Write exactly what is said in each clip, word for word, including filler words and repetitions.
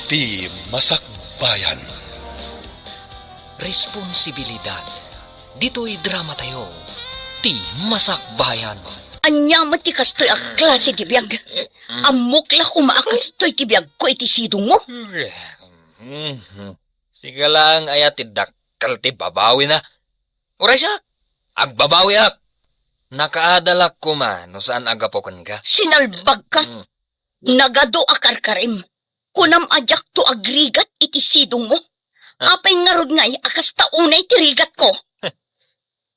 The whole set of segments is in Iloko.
Ti Masakbayan. Responsibilidad. Ditoy drama tayo, Ti Masakbayan. Ania met ti kastoy a klase ti biag? Ammok la koma a kastoy ti biagko iti sidongmo. Sige laeng aya ti dakkel ti babawina. Uray siak, agbabawiak. Nakaadalak koma no saan a gapu kenka. Sinalbagka. Mm. Nagadu a karkarim. Kunam a diakto agrigat iti sidongmo. Ah. Apay ngarud ngay a kasta unay ti rigatko?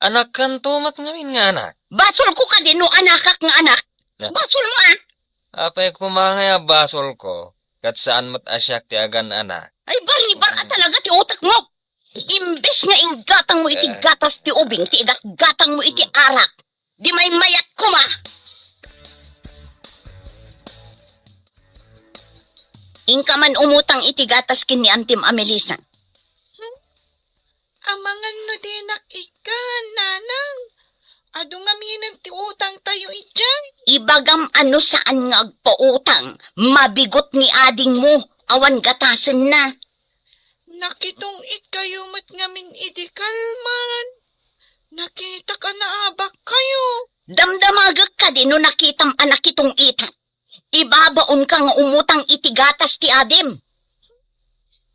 Anakkanto met ngamin nga anak. Basolko kadi no anakak nga anak? Ah. Basolmo, ah. Apay koma ngay a basolko, ket saan met a siak ti agan-anak. Ay, baribar a talaga ti utekmo. Imbes nga inggatangmo iti gatas ti ubing ti igatgatangmo iti arak, di maymayat koma. Inka man umutang iti gatas ken ni Antim a Melissa. Amangan no dinak ikkan, Nanang. Adu ngaminen ti utangtayo idiay. Ibagam a no saan nga agpautang, mabigot ni adingmo, awan gatasenna. Nakitong-itkayo met ngamin idi kalman. Nakitak a naabakkayo. Damdamagek kadi no nakitam a nakitong-itak. Ibabaonka nga umutang iti gatas ti adim.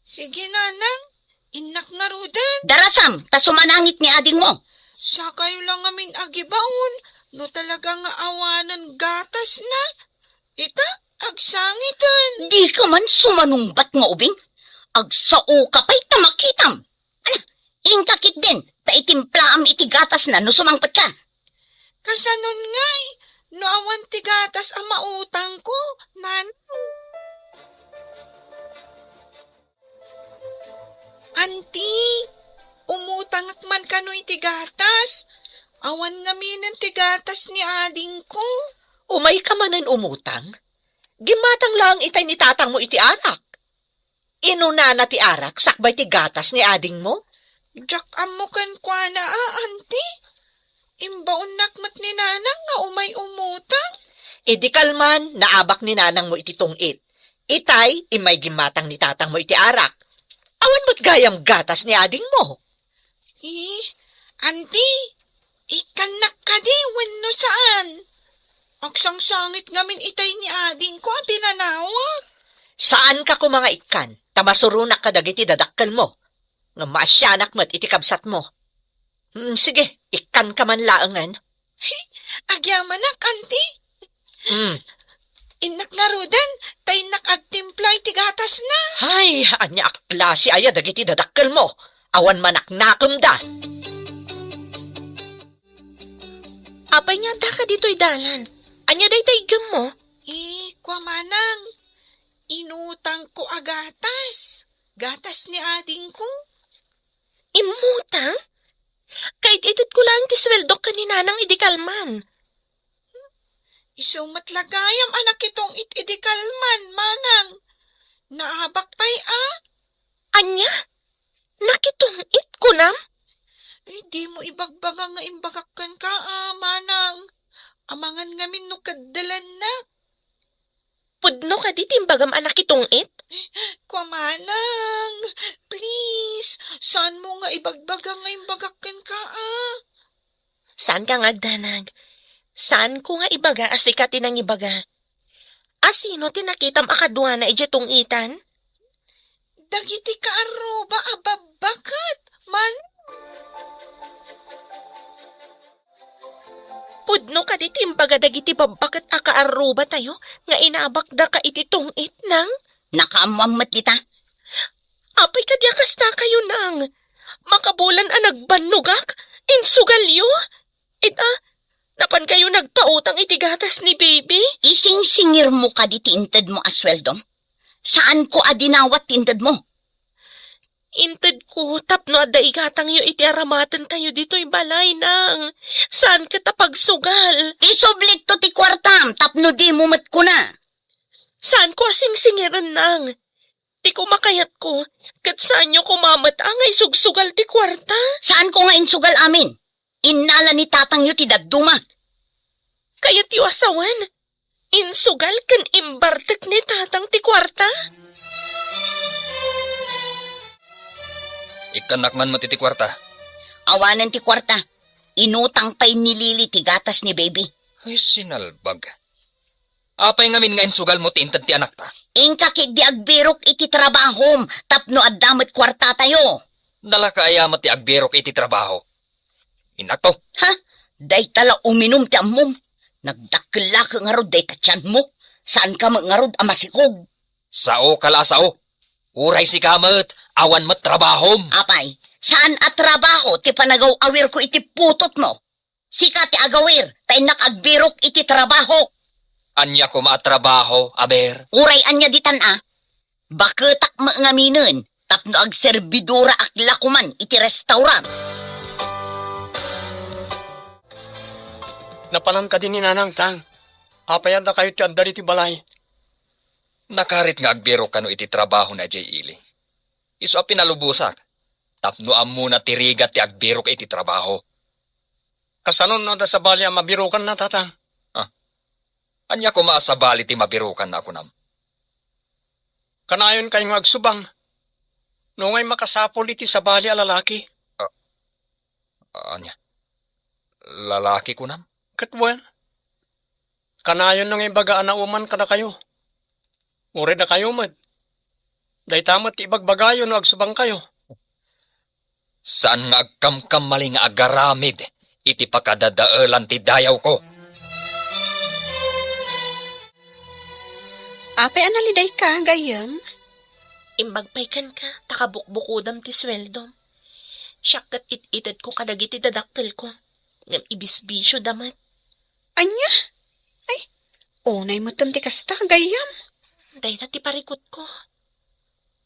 Sige, Nanang. Innak ngaruden. Darasam, ta sumanangit ni adingmo. Sakayo la ngamin agibaon, no talaga nga awanen gatasna. Ita, agsangiten. Dika man sumanungbat nga ubing. Agsaoka pay ta makitam. Ala, inka ketdin, ta itimplaam iti gatasna no sumangpetka. Kasanon ngay, no awan ti gatas a mautangko, Nanang? Anti, umutangak man kano iti gatas. Awan ngaminen ti gatas ni adingko. Umayka manen umutang? Gimmatang laeng itay ni tatangmo iti arak. Inunana ti arak sakbay ti gatas ni adingmo? Diak ammo kenkuana a, Anti. Imbaonnak met ni Nanang nga umay umutang. Idi kalman, naabak ni Nanangmo iti tong-it. Itay, immay gimmatang ni tatangmo iti arak. Awan met gayam gatas ni adingmo. Eh, Anti, ikkannak kadi wenno saan? Agsangsangit ngamin itay ni adingko a pinanawak. Saanka koma nga ikkan, ta masuronak kadagiti dadakkelmo. Ngem maasianak met iti kabsatmo. Hmm, sige, ikkanka man laengen. Agyamanak, Anti. Hmm. Innak ngaruden, ta innak agtimpla iti gatasna. Hay, ania a klase aya dagiti dadakkelmo? Awan manaknakemda. Apay nga addaka ditoy dalan? Ania dayta iggemmo? Eh, kua manang, inutangko a gatas. Gatas ni adingko. Immutang? Kait-itedko laeng ti sueldok ken ni Nanang idi kalman. Isu met la gayam a nakitong-it idi kalman, Manang. Naabak pay a. Ania? Nakitong-it, kunam? Eh, dimo ibagbaga nga imbagak kenka a, Manang. Amangan ngamin no keddelennak. Pudno kadi ti imbagam a nakitong-it? Kua manang, please, saanmo nga ibagbaga nga imbagak kenka a? Saanka nga agdanag. Saanko nga ibaga a sika ti nangibaga. A sino ti nakitam a kaduana idiay tong-itan? Dagiti kaarruba a babbaket, man. Pudno kadi ti imbaga dagiti babbaket a kaarrubatayo nga inabakdaka iti tong-it, nang? Nakaammoam met dita. Apay kadi a kastakayo, nang? Makabulan a nagbannogak, insugalyo? Ita, napankayo nagpautang iti gatas ni Baby? Isingsingirmo kadi ti intedmo a sueldom? Saanko a dinawat ti intedmo. Intedko tapno adda igatangyo iti aramatentayo ditoy balay, nang. Saan ket a pagsugal. Isublikto ti kuartam tapno dimo met kuna. Saanko a singsingiren, nang. Ti kumakayatko, ket saanyo koma met a nga isugsugal ti kuarta? Saanko nga insugal amin. Innala ni tatangyo ti dadduma. Kayatyo a sawen? Insugal ken imbartek ni tatang ti kuarta? Ikkannak man met iti kuarta. Awanen ti kuarta. Inutang pay ni Lily ti gatas ni baby. Ay, sinalbag. Apay ngamin nga insugalmo ti inted ti anakta? Inka ketdi agbirok iti trabahom tapno adda met kuartatayo. Nalaka aya met ti agbirok iti trabaho? Inakto. Ha? Dayta la uminum ti ammom. Nagdakkel la ngarud dayta tianmo. Saanka met ngarud a masikog. Saoka la a sao. Uray sika met, awan met trabahom. Apay, saan a trabaho ti panagaw-awirko iti putotmo? Sika ti agawir, ta innak agbirok iti trabaho. Ania koma a trabaho, aber? Uray ania ditan a? Baketak met ngaminen, tapno agserbidoraak la koman iti restaurant. Napanan kadi ni Nanang, Tang? Apay a dakayo ti adda ditoy balay? Nakarit nga agbirok kano iti trabaho na Jay Ili. Isu a pinalubosak, tapno ammona ti rigat ti agbirok iti trabaho. Kasano no adda sabali a mabirokanna, Tatang? Ah, ania koma a sabali ti mabirokanna a kunam? Kanayon kayo nga agsubang. No ngay makasapul iti sabali a lalaki. Ah, ania? Lalaki kunam? Ket wen, kanayon nga ibaga a nauman kadakayo. Uray dakayo met. Dayta met ti ibagbagayo no agsubangkayo. Saan nga agkamkamali nga agaramid iti pakadadaelan ti dayawko. Apay a nalidayka, gayyem? Imbag pay kenka, ta kabukbukodam ti sueldom. Siak ket it-itedko kadagiti dadakkelko, ngem ibisbisioda met. Ania? Ay, unay metten ti kasta, gayyem. Dayta ti parikutko.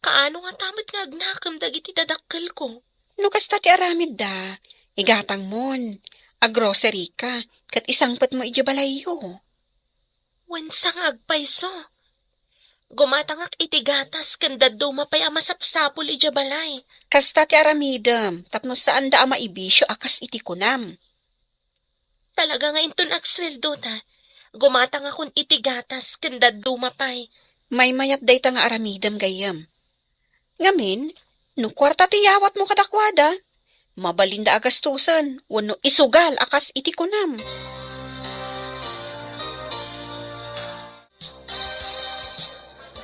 Kaano ngata met nga agnakem dagiti dadakkelko? No kasta ti aramidda, igatangmon, agrocery ka, ket isangpetmo idiay balayyo. Wen sa nga agpayso. Gumatangak iti gatas ken dadduma pay a masapsapul idiay balay. Kasta ti aramidem tapno saanda a maibisio a kas iti kunam. Talaga nga inton agsueldo ta, gumatangakon iti gatas ken dadduma pay. Maymayat dayta nga aramidem, gayyem. Ngamin, no kuarta ti iyawatmo kadakuada, mabalinda a gastusen wenno isugal a kas iti kunam.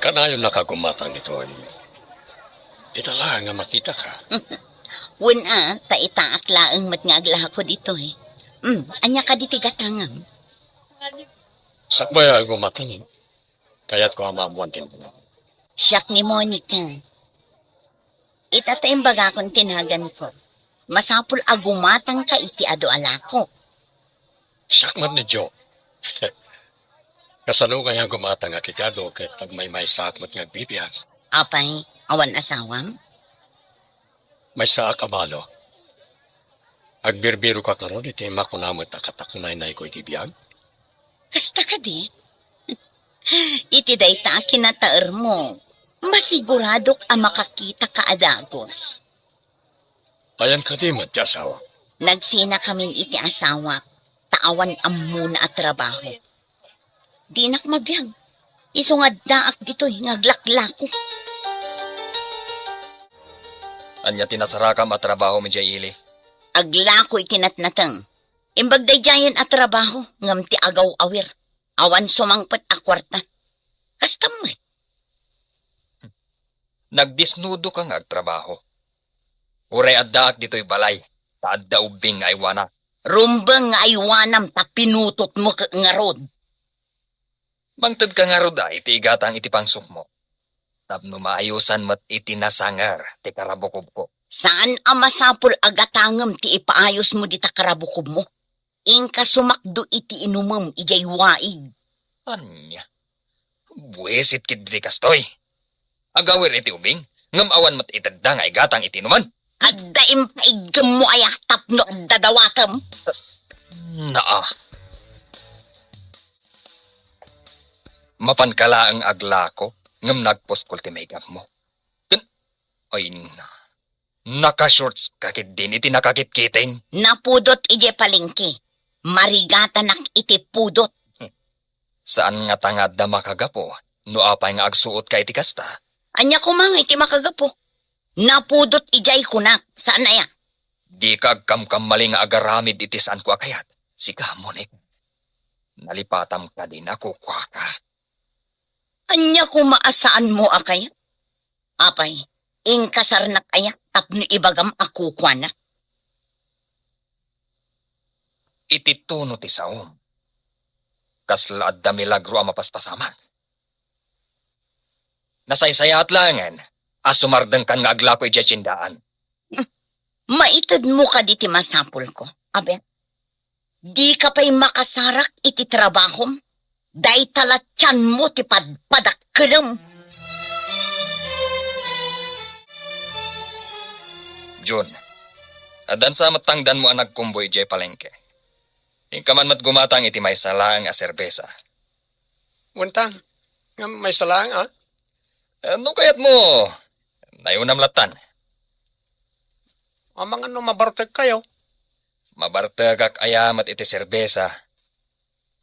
Kanayon a kagumatang ditoy. Ita laeng a makitaka. Wen a, ta itaak laeng met nga aglako ditoy. Hmm, ania kadi ti gatangem? Sakbay a gumatang, kayatko a maammoan ti nagna. Siak ni Monica. Ita ta imbagakon ti naganko. Masapul a gumatangka iti adu a lako. Siak met ni Joe. Kasano kaya gumatang a kikado ket agmaymaysaak met nga agbibiag? Apay, awan asawam? Maysaak a balo. Agbirbirokak ngarud iti makuna met a katakunaynayko iti biag. Kasta kadi? Iti dayta a kinataermo, masiguradok a makakitaka a dagus. Ayan kadi met ti asawa? Nagsinakamin iti asawak, ta awan ammona a trabaho. Dinak mabiag. Isu nga addaak ditoy nga aglaklako. Ania ti nasarakam a trabaho, Media Ili? Aglako iti natnateng. Imbag daydiayen a trabaho, ngem ti agaw-awir. Awan sumangpet a kuarta. Kasta met. Nagdisnudo ka nga agtrabaho. Uray addaak ditoy balay, ta adda ubbing nga aywana. Rumbeng nga aywanam ta pinutotmo ket ngarud. Mangted ka ngarud a iti igatang iti pangsukmo. Tapno maayosan met iti nasanger ti karabukobko. Saan a masapul a gatangem ti ipaayosmo dita karabukobmo? Inka sumakdo iti inumem idiay waig. Ania? Buisit ketdi kastoy. Agawir iti ubing, ngem awan met itedda nga igatang iti inuman. Adda impaiggemmo aya tapno adda dawatem? Naa. Mapanka laeng aglako, ngem nagpuskol ti maigapmo. Ken, ay na. Naka-shorts ka ketdin iti nakakitkiting? Napudot idiay palengke. Marigatanak iti pudot. Saan ngata nga adda makagapu no apay nga agsuot ka iti kasta? Ania koma nga iti makagapu? Napudot idiay kunak, saan aya? Dika agkamkamali nga agaramid iti saanko a kayat. Sika, Monica. Nalipatam kadin a kukuaka. Ania koma a saanmo a kayat? Apay, inkasarnak aya tapno ibagam a kukuanak? Iti tuno ti saom, kasla adda milagro a mapaspasamak. Nasaysayaat laengen a sumardengkan nga aglako idiay tiendaan. Maitedmo kadi ti masapulko, Abel? Dika pay makasarak iti trabahom? Dayta la tianmo ti padpadakkelem. Jun, addan sa met tangdanmo a nagkumboy idiay palengke. Inka man met gumatang iti maysa laeng a serbesa. Wen ta, ngem maysa laeng, a? Eh, no kayatmo, nayunam lattan. Amangan no mabartekkayo? Mabartekak aya met iti serbesa.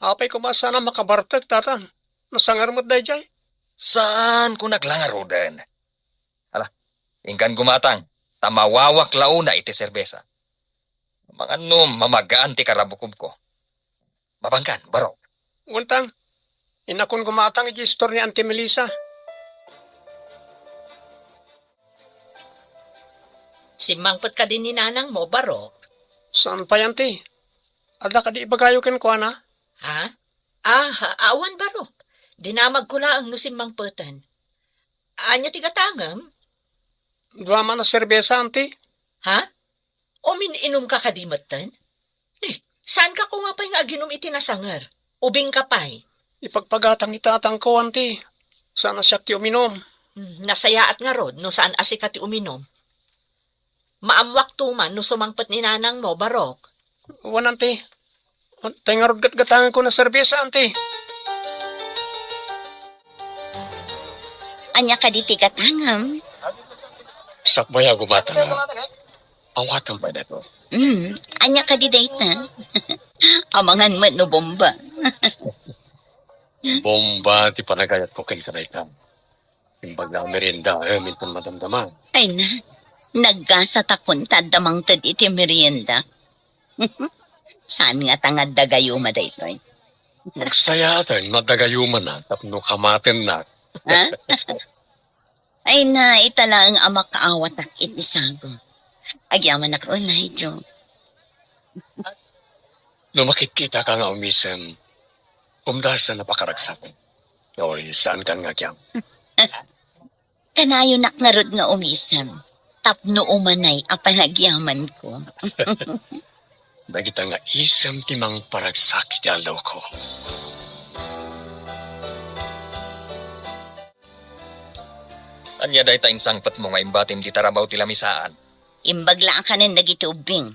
Apay koma saan a makabartek, Tatang? Nasanger met daydiay? Saanko naglangaruden. Ala, inkan gumatang, ta mawawak la una iti serbesa. Amangan no mamagaan ti karabukobko. Mabangkan, Barok. Wen ta, innakon gumatang iti istor ni Auntie Melissa. Simmangpet kadi ni nanangmo, Barok? Saan pay, Auntie. Adda kadi ibagayo kenkuana? Ha? Ah, awan, Barok. Dinamagko laeng no simmangpeten. Ania ti gatangem? Dua man a serbesa, Auntie. Ha? Umin-inumka kadi metten? Eh, saanka koma pay nga aginum iti nasanger? Ubingka pay. Ipagpagatang ni tatangko, Auntie. Saan a siak ti uminum. Hmm, nasayaat ngarud no saan a sika ti uminum. Maammoakto man no sumangpet ni nanangmo, Barok. Wen, Auntie. Tay ngarud gatgatangenko a serbesa, Auntie. Ania kadi ti gatangem? Sakbay a gumatang a. Awatem pay daytoy. Mm, ania kadi dayta? Amangan met no bomba. Bomba ti panagayatko kenka dayta. Imbag nga meriendaem inton madamdama. Ay na, naggasat a kunta adda mangted iti merienda. Saan ngata nga adda gayuma daytoy? Nagsayaaten no adda gayumana tapno kamatennak. Ha? Ay na, ita laeng a makaawatak iti sago. Agyamanak unay, Jo. No makitkitaka nga umisem, umdasan a pakaragsaten. Oy, saankan nga agyam. Kanayonak ngarud nga umisem, tapno umanay a panagyamanko. Dagita nga isem ti mangparagsak iti allawko. Ania dayta insangpetmo nga imbatim ti tarabaw ti lamisaan? Imbag la a kanen dagiti ubbing.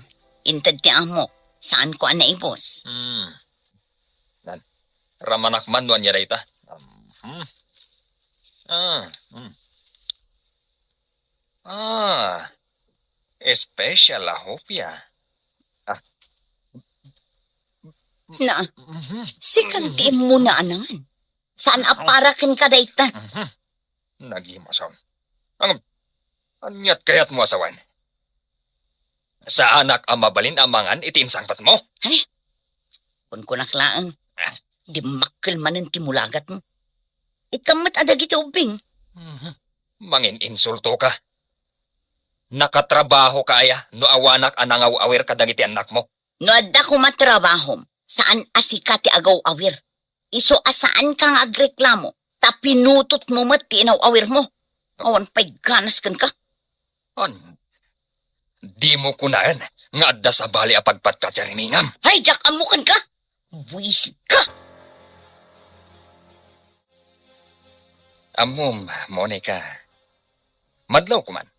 Inted ti amok, saanko a naibus. Hmm. Nan, ramanak man no ania dayta. Mhm. Ah, hmm. Ah, special a hopia. Ah. Na, mhm. Sikan ti immunaanangan. Saan a para kenka dayta? Mhm. Nagimasam. Ang, aniat kayatmo a sawen? Saanak a mabalin a mangan iti insangpetmo? Ay, kunkunak laeng, ah, dimmakkel manen ti mulagatmo. Ikkan met a dagiti ubbing. Mhm. Mangin-insulto ka. Nakatrabaho ka aya no awanak a nangaw-awir kadagiti annakmo? No adda koma trabahom, saan a sika ti agaw-awir. Isu a saanka nga agreklamo, ta pinutotmo met ti inaw-awirmo. Awan pay ganas kenka. An, dimo kunaen nga adda sabali a pagpatka ti rimingam. Ay, diak ammo kenka! Buisit ka! Ammom, Monica. Madlaw koman.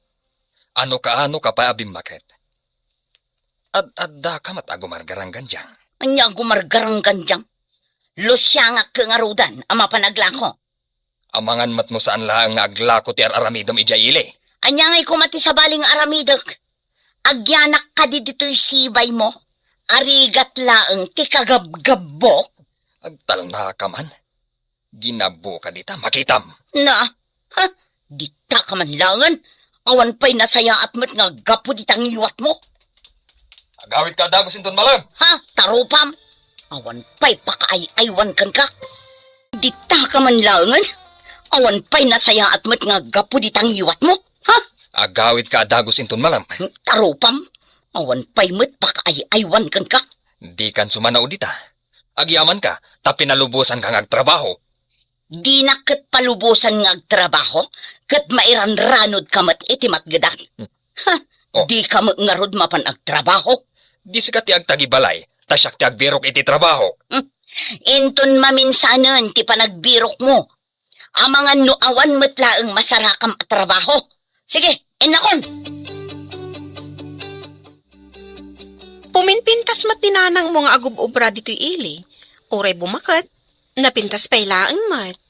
Ano kaano ka pay a bimmaket? Ad-adda ka met a gumargaranggandiang. Ania a gumargaranggandiang? Lusiangak ket ngarudan a mapan aglako. Amangan met no saan laeng nga aglako ti ar-aramidem idiay ili. Ania ngay koma ti sabali nga aramidek? Agyanak kadi ditoy sibaymo? Arigat laeng ti kagabgabbok? Agtalna ka man. Ginabbo ka dita, makitam. Na, ha? Dita ka man laengen? Awan pay nasayaat met nga gapu dita ngiwatmo. Agawidka a dagus inton malem. Ha? Tarupam? Awan pay pakaay-aywan kenka. Dita ka man laengen? Awan pay nasayaat met nga gapu dita ngiwatmo. Ha? Agawidka a dagus inton malem. Tarupam? Awan pay met pakaay-aywan kenka. Dikan sumanaw dita. Agyamanka, ta pinalubosanka nga agtrabaho. Dinak ket palubosan nga agtrabaho, ket mairanranodka met iti matgedak. Hmm. Ha? Oh. Dika met ngarud mapan agtrabaho. Di sika ti agtagibalay, ta siak ti agbirok iti trabaho. Hmm. Inton maminsanen ti panagbirokmo, amangan no awan met laeng masarakam a trabaho. Sige, innakon! Puminpintas met ni nanangmo nga agub-ubra ditoy ili. Uray bumaket, napintas pay laeng met.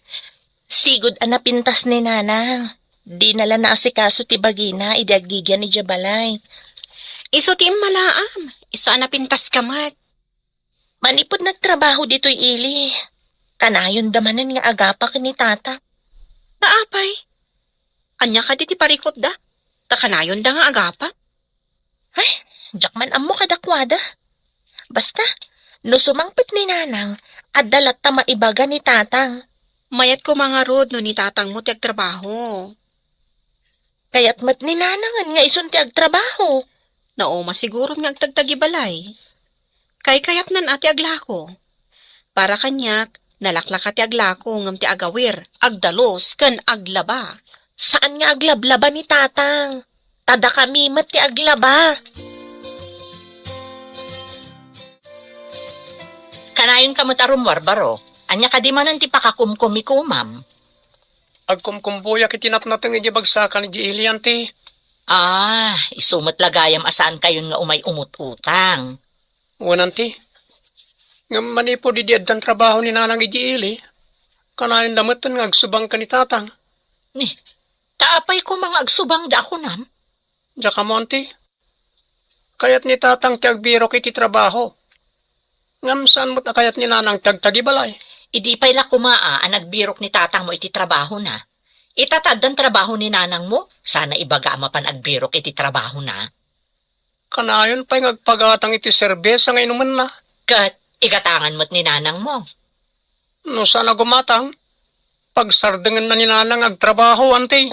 Sigud a napintas ni nanang. Dina la naasikaso ti bagina idi aggigian idiay balay. Isu ti immalaam. Isu a napintaska met. Manipud nagtrabaho ditoy ili, kanayonda manen nga agapa ken ni tata. Apay? Ania kadi ti parikutda? Ta kanayonda nga agapa? Ay, diak man ammo kadakuada. Basta, no sumangpet ni nanang, adda latta maibaga ni tatang. Mayat koma ngarud no ni tatangmo ti agtrabaho. Kayat met ni nanangen nga isun ti agtrabaho. Nauma siguron nga agtagtagibalay. Kaykayatnan a ti aglako. Para kaniak, nalaklaka ti aglako ngem ti agawir, agdalus, ken aglaba. Saan nga aglablaba ni tatang. Ta dakami met ti aglaba. Kanayonka met a rummuar, baro. Ania kadi manen ti pakakumkumikomam? Agkumkumbuyak iti natnateng idiay bagsakan idiay ili, anti. Ah, isu met la gayam a saankayon nga umay umut-utang. Wen, anti. Ngem manipud idi addan trabaho ni nanang idiay ili, kanayonda metten nga agsubang ken ni tatang. Ni, ta apay koma nga agsubangda a kunam? Diak ammo, anti. Kayat ni tatang ti agbirok iti trabaho. Ngem saan met a kayat ni nanang ti agtagibalay. Idi pay la koma a, a nagbirok ni tatangmo iti trabahona. Ita ta addan trabaho ni nanangmo, saan a ibaga a mapan agbirok iti trabahona. Kanayon pay nga agpagatang iti serbesa nga inumenna. Ket igatangan met ni nanangmo. No saan a gumatang, pagsardengenna ni nanang agtrabaho, anti.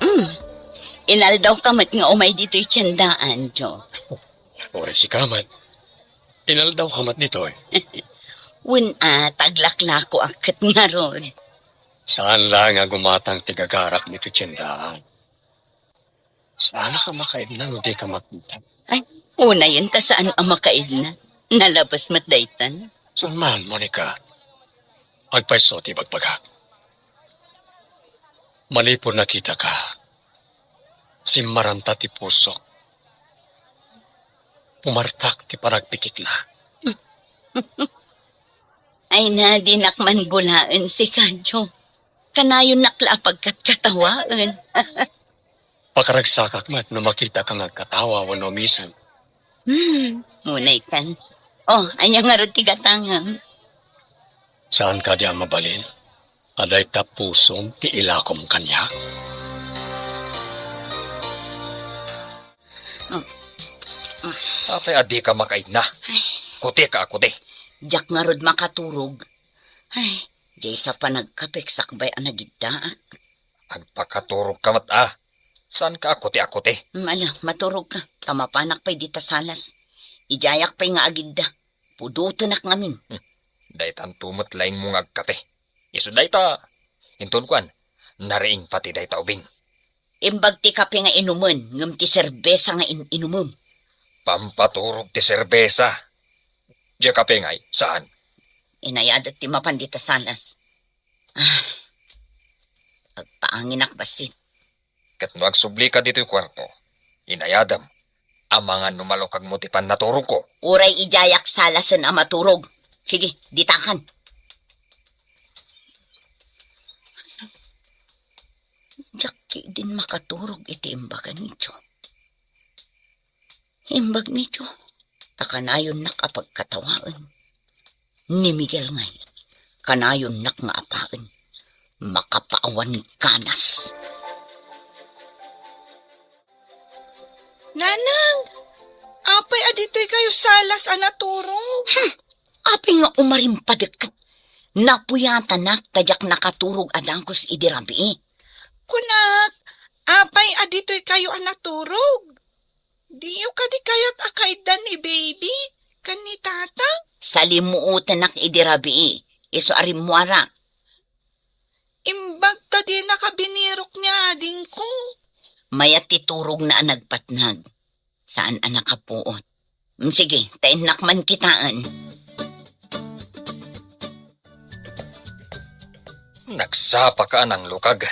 Mm. Inaldawka met nga umay ditoy tiendaan, Jo. Uray sika met. Inaldawka met ditoy. Wen a, ta aglaklakoak ket ngarud. Saan la nga gumatang ti gagarakmo iti tiendaan. Saanak a makaidna no dika makita. Ay, unayen ta saan a makaidna. Nalabes met daytan. Saan man, Monica? Agpayso ti ibagbagak. Manipud nakitaka, simmaranta ti pusok. Pumartak ti panagpikitna. Ay na, dinak man bulaen sika, Jo. Kanayonnak la a pagkatkatawaen. Pakaragsakak met no makitaka nga agkatawa wenno umisem. Hmm, unaykan. Oh, ania ngarud ti gatangem? Saan kadi a mabalin a dayta pusom ti ilakom kaniak? Apay a dika makaidna? Ay. Kutika a kuti. Diak ngarud makaturog. Ay, diay sa panagkapek sakbay a nagiddaak. Agpakaturogka met a. Saanka a kuti a kuti? Mm, ala, maturogka. Ta mapanak pay dita salas. Idiayak pay nga agidda. Pudotenak ngamin. Hmm. Daytanto met laingmo nga agkape. Isu dayta, inton kuan, nariing pati dayta ubing. Imbag ti kape nga inumen, ngem ti serbesa nga in-inumem. Pampaturog ti serbesa. Diay kape ngay, saan? Inayadat ti mapan dita salas. Ah, agpaanginak bassit. Ket no agsublika ditoy kuarto, inayadem, amangan no malukagmo ti pannaturogko. Uray idiayak salasen a maturog. Sige, ditakan. Diak ketdin makaturog iti imbaga ni Jo. Imbag ni Jo, ta kanayonnak a pagkatawaen. Ni Miguel ngay, kanayonnak nga apaen. Makapaawan ganas. Nanang, apay a ditoy kayo salas a naturog? Hmm, apay nga umarimpadek? Napuyatanak ta diak nakaturog a dagus idi rabii. Kunak, apay a ditoy kayo a naturog? Diyo kadi kayat a kaiddan ni baby ken ni tatang? Salimuotenak idi rabii, isu a rimmuarak. Imbag ta dinaka binirok ni adingko. Mayat ti turogna a nagpatnag. Saan a nakapuot. Mm, sige, ta innak man kitaen. Nagsapaka a nanglukag.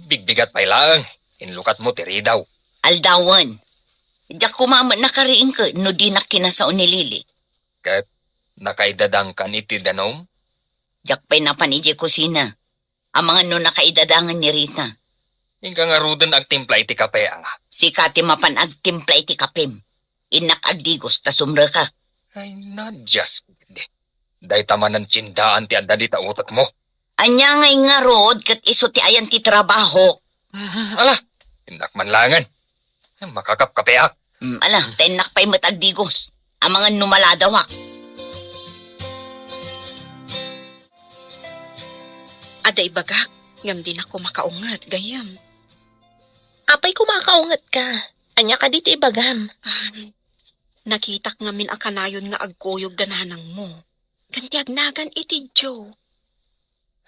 Bigbigat pay laeng. Inlukatmo ti ridaw. Aldawen. Diak koma met nakariingko no dinak kinasao ni Lily. Ket nakaidadangkan iti danum? Diak pay napan idiay kusina. Amangan no nakaidadangan ni Rita. Inka ngaruden agtimpla iti kape, a. Sika ti mapan agtimpla iti kapem. Innak agdigos ta sumrekak. Ay, nadias. Dayta manen tiendaan ti adda dita utekmo. Ania ngay ngarud ket isu ti ayan ti trabahok? Mhm, ala, innak man laengen. Makakapkapeak. Mm, ala, ta innak pay met agdigos. Amangan no maladawak. Adda ibagak, ngem dinak koma kaunget, gayyem. Apay koma a kaungetka? Ania kadi ti ibagam? Um, nakitak ngamin a kanayon nga agkuyog da nanangmo. Ken ti agnagan iti Joe.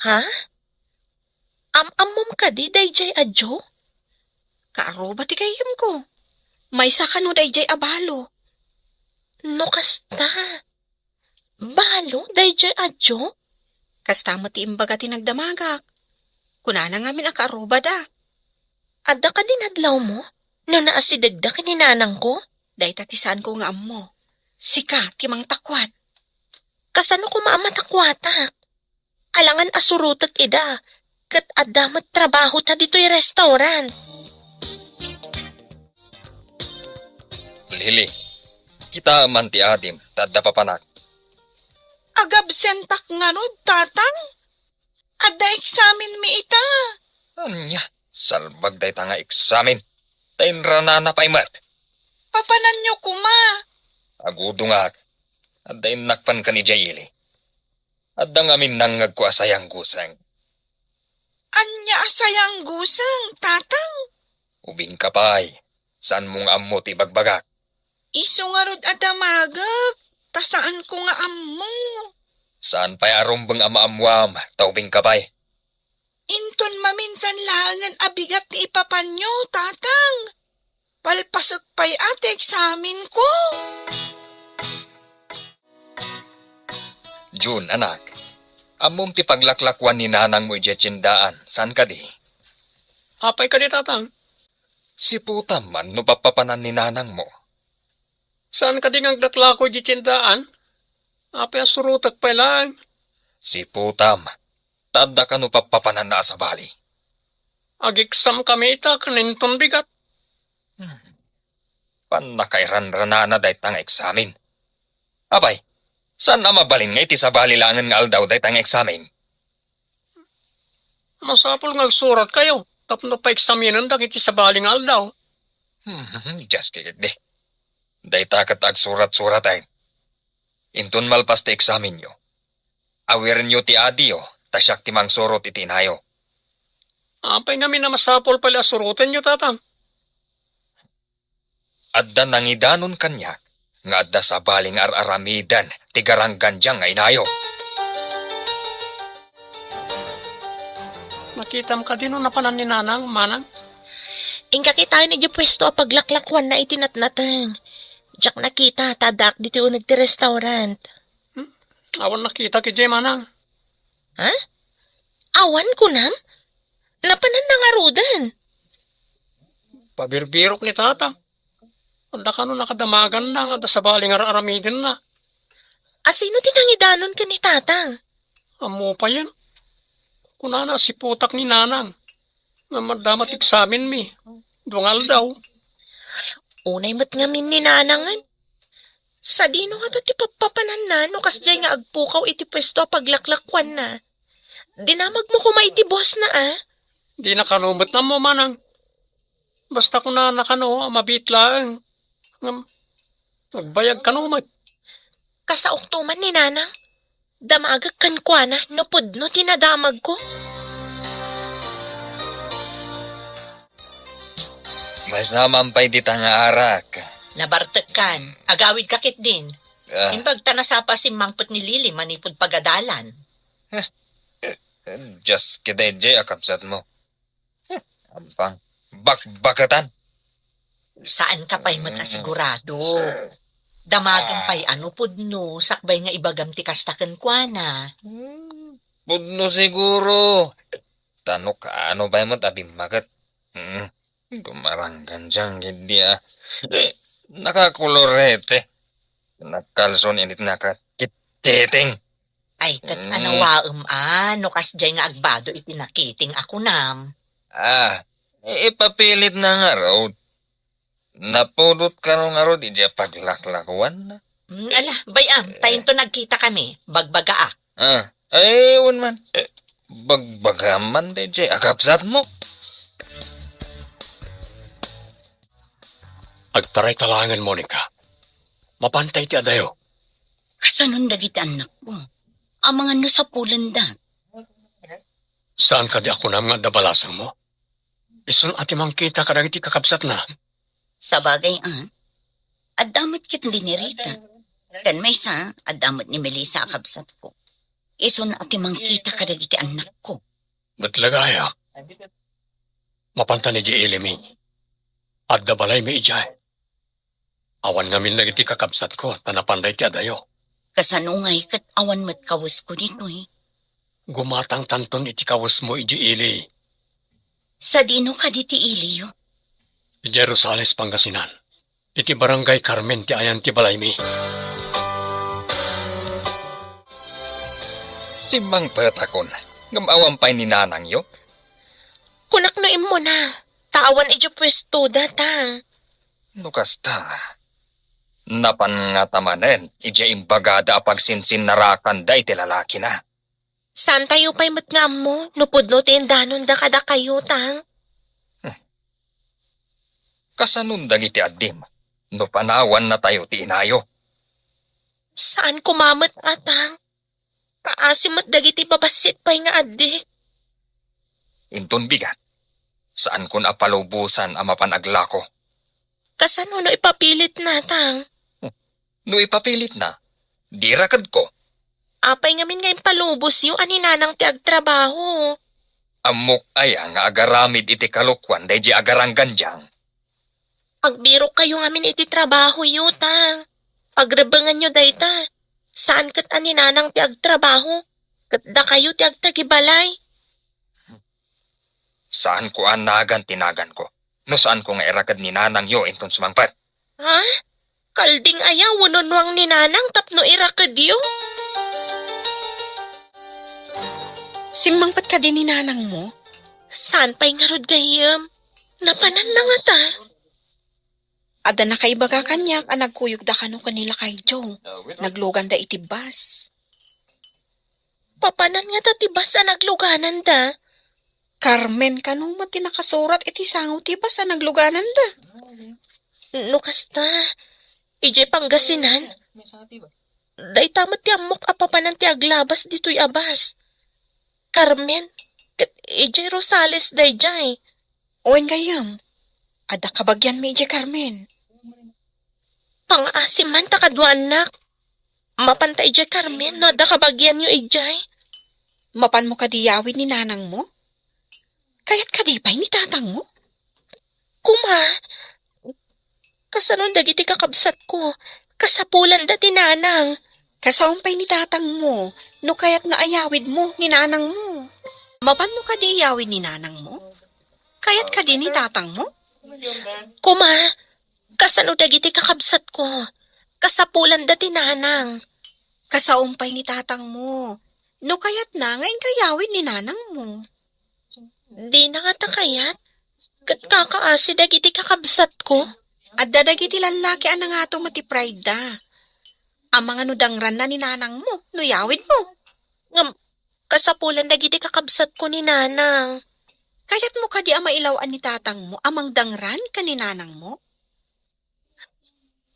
Ha? Am-ammom kadi daydiay a Joe? Kaaruba ti gayyemko. Maysa kano daydiay a balo. No kasta, balo daydiay a Joe? Kasta met ti imbaga ti nagdamagak. Kunana ngamin a kaarubada. Adda kadi nadlawmo no naasidegda ken ni nanangko? Dayta ti saanko nga ammo. Sika ti mangtakuat. Kasano koma a matakuatak? Alangan a surotek ida, ket adda met trabahota ditoy restaurant. Lily, kita man ti adim, ta adda papanak. Agabsentak ngarud, Tatang? Adda eksamen mi ita. Ania, salbag dayta nga eksamen. Ta inranana pay met. Papananyo koma. Agudongak. Adda innak pan ken idiay ili. Adda ngamin nangngegko a sayangguseng. Ania a sayangguseng, Tatang? Ubingka pay. Saanmo nga ammo ti ibagbagak? Isu ngarud a damagek, ta saanko nga ammo. Saan pay a rumbeng a maammoam, ta ubingka pay. Inton maminsan laengen a bigat ti ipapanyo, Tatang. Palpasek pay a ti eksamenko. Jun, anak, ammom ti paglaklakuan ni nanangmo idiay tiendaan, saan kadi? Apay kadi, Tatang? Siputam man no pappapanan ni nanangmo. Saan kadi nga aglaklako idiay tiendaan? Apay a surotek pay laeng? Siputam, ta adda kano pappapananna a sabali. Ageksam kami ita ken inton bigat. Hmm. Pannakairanranana dayta nga eksamen. Apay, saan a mabalin nga iti sabali laengen nga aldaw dayta nga eksamen? Masapul nga agsuratkayo tapno paeksamenendak iti sabali nga aldaw. Hmm, dias kikitdi. Dayta ket agsurat-suraten. Inton malpas ti eksamenyo, awirenyo ti adiyo, ta siak ti mangsurot iti inayo. Apay ngamin a masapul pay a surotenyo, Tatang? Adda nangidanon kaniak nga adda sabali nga ar-aramiden ti garanggan diay nga inayo. Nakitam kadi no napanan ni Nanang, Manang? Inka kitaen idiay puesto a paglaklakuanna iti natnateng. Diak nakita, ta addaak ditoy uneg ti restaurant. Hmm? Awan nakitak idiay, Manang. Ha? Awan kunam? Napananna ngaruden? Pabirbirok ni Tatang. Adda kano nakadamaganna nga adda sabali nga ar-aramidenna. Asino ti nangidanon ken ni Tatang? Ammo payen. Kunana a siputak ni Nanang. Ngem adda met eksamenmi. Dua nga aldaw. Unay met ngamin ni Nanangen. Sadino ngata ti pappapananna no kasdiay nga agpukaw iti puesto a paglaklakuanna? Dinamagmo koma iti boss na, ah. Dina kano met ammo, manang. Basta kunana kano a mabiit laeng. Ngem, agbayag kano met. Kasaokto man ni Nanang. Damagek kenkuana no pudno ti nadamagko. Masaman pay dita nga arak. Nabartekkan. Agawidka ketdin. Ah. Imbag ta nasapa simmangpet ni Lily manipud pagadalan. Just kiday, Jay, a kabsatmo. Ampang. Bakbakatan. Saanka pay met a sigurado. Damagem pay a no pudno, sakbay nga ibagam ti kasta kenkuana. Hmm, pudno siguro. Ta no kaano pay met a bimmaket. Hmm, gumaranggan diang giddi a. Nakakolorete. Nagkalson init nakakititing. Ay, ket anawaem a, no kasdiay nga agbado iti nakiting a kunam. Ah, ipapilitna ngarud. Napudot kano ngarud idiay paglaklakuanna? Hmm, ala, bay-am, ta inton nagkitakami, bagbagaak. Ah, ay, wen man. Eh, bagbagam man daydiay a kabsatmo. Agtaray ta laengen, Monica. Mapanta iti adayo. Kasanon dagiti annakko? Amangan no sapulenda. Saan kadi a kunam nga adda balasangmo? Isun a ti mangkita kadagiti kakabsatna. Sabagay, a. Adda met ket ni Nerita. Ken maysa, adda met ni Melissa a kabsatko. Isun a ti mangkita kadagiti annakko. Met la gayam. Mapanta ni Eli mi. Adda balaymi idiay. Awan ngamin dagiti kakabsatko, ta napanda iti adayo. Kasano ngay ket awan met kawesko ditoy? Gumatangtanton iti kawesmo idiay ili. Sadino kadi ti iliyo? Idiay Rosales, Pangasinan. Iti Barangay Carmen ti ayan ti balaymi. Simmangpetakon, ngem awan pay ni nanangyo? Kunak no immuna, ta awan idiay puestoda, tang. No kasta, napan ngata manen idiay imbagada a pagsinsinnarakanda iti lalakina? Saantayo pay met nga ammo no pudno ti indanonda kadakayo, tang? Hmm. Kasanon dagiti addim no panawannatayo ti inayo? Saan koma met a, tang. Kaasi met dagiti babassit pay nga addik. Inton bigat, saankon a palubosan a mapan aglako. Kasano no ipapilitna, tang? No ipapilitna, di rakedko. Apay ngamin nga impalubosyo a ni nanang ti agtrabaho? Ammok aya nga agaramid iti kalokuan daydiay agaranggan diang? Agbirokkayo ngamin iti trabahoyo, tang. Pagrebbenganyo dayta. Saan ket a ni nanang ti agtrabaho, ket dakayo ti agtagibalay. Saanko a nagan ti naganko no saanko nga iraked ni nanangyo inton sumangpet. Ha? Kalding aya wenno nuang ni nanang tapno irakedyo? Simmangpet kadi ni nanangmo? Saan pay ngarud gayyem? Napananna ngata? Adda nakaibaga kaniak a nagkuyogda kano ken ni Lakay Joe. Nagluganda iti bus. Papanan ngata ti bus a naglugananda? Carmen kano met ti nakasurat iti sango ti bus a naglugananda. No kasta, idiay Pangasinan, dayta met ti ammok a papanan ti aglabas ditoy a bus. Carmen, ket idiay Rosales daydiay. Wen gayyem, adda kabagianmi idiay Carmen. Pangaasim man ta kaduaannak. Mapanta idiay Carmen no adda kabagianyo idiay. Mapanmo kadi yawid ni nanangmo? Kayat kadi pay ni tatangmo? Kuma, kasano dagiti kakabsatko? Kasapulanda ti nanang. Kasaom pay ni tatangmo, no kayatna a yawidmo ni nanangmo. Mapanmo kadi yawid ni nanangmo? Kayat kadi ni tatangmo? Kuma, kasano dagiti kakabsatko? Kasapulanda ti nanang. Kasaom pay ni tatangmo, no kayatna nga inka yawid ni nanangmo. Dina ngata kayat? Ket kakaasi dagiti kakabsatko? Adda dagiti lallaki a nangato met ti pride da. Amangan no dangranna ni nanangmo no yawidmo. Ngem, Kasapulan dagiti kakabsatko ni Nanang. Kayatmo kadi a mailaw-an ni tatangmo a mangdangran ken ni nanangmo?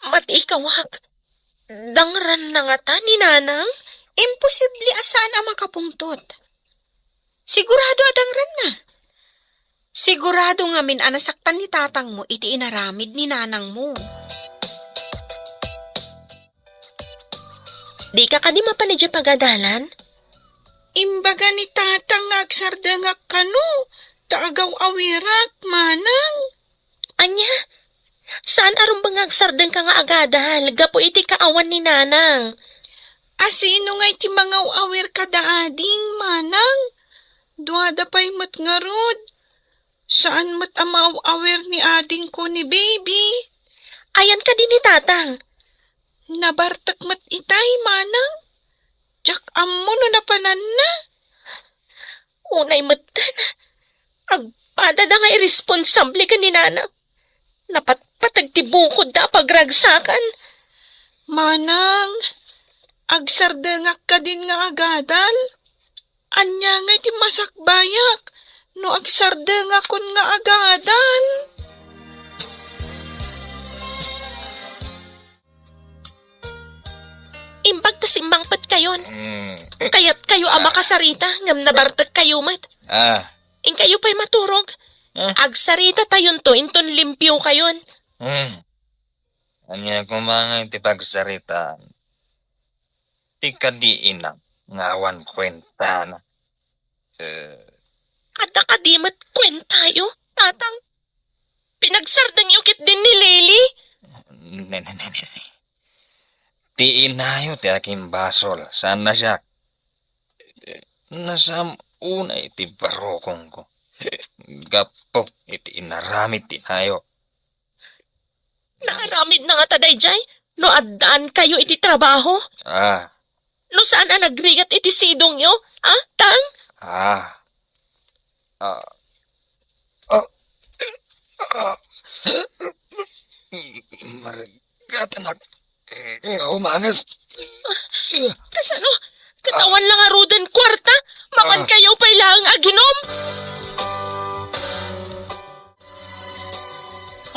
Matiikawak, dangranna ngata ni Nanang? Imposible a saan a makapungtot. Sigurado a dangranna. Sigurado ngamin a nasaktan ni tatangmo iti inaramid ni nanangmo. Dika kadi mapan idiay pagadalan? Imbaga ni tatang nga agsardengak kano, ta agaw-awirak, manang. Ania? Saan a rumbeng nga agsardengka nga agadal gapu iti kaawan ni Nanang? Asino ngay ti mangaw-awir kada ading, manang? Duada pay met ngarud. Saan met a maaw-awir ni adingko ni Baby. Ayan kadi ni Tatang? Nabartek met itay, manang. Diak ammo no napananna. Unay metten, agpadada nga irresponsable ken ni Nanang. Napatpateg ti bukodda a pagragsakan. Manang, agsardengak kadin nga agadal? Ania ngay ti masakbayak no agsardengakon nga agadal? Imbag ta simmangpetkayon. Mm. Kayatkayo a Ah. makasarita, ngem nabartekkayo met. Ah. Inkayo pay maturog. Ah. Agsaritatayon to inton limpiokayon. Mm. Ania koma ngay ti pagsaritaan? Ti kadi ina nga awan kuentana. Eh. Adda kadi met kuentayo, Tatang? Pinagsardengyo ketdin ni Lily? Ne, ne, ne, ne, ne. Ti inayo ti akimbasol, saan a siak. Eh, nasam unay ti barukongko. Gapu iti inaramid ti inayo. Naaramidna ngata daydiay no addaankayo iti trabaho? Ah. No saan a nagrigat iti sidongyo, ah, Tang? Ah. Ah. Ah. Ah. Marigatanak nga umanges. Kasano? Ket awan la ngaruden kuarta? Mapankayo pay laeng aginom?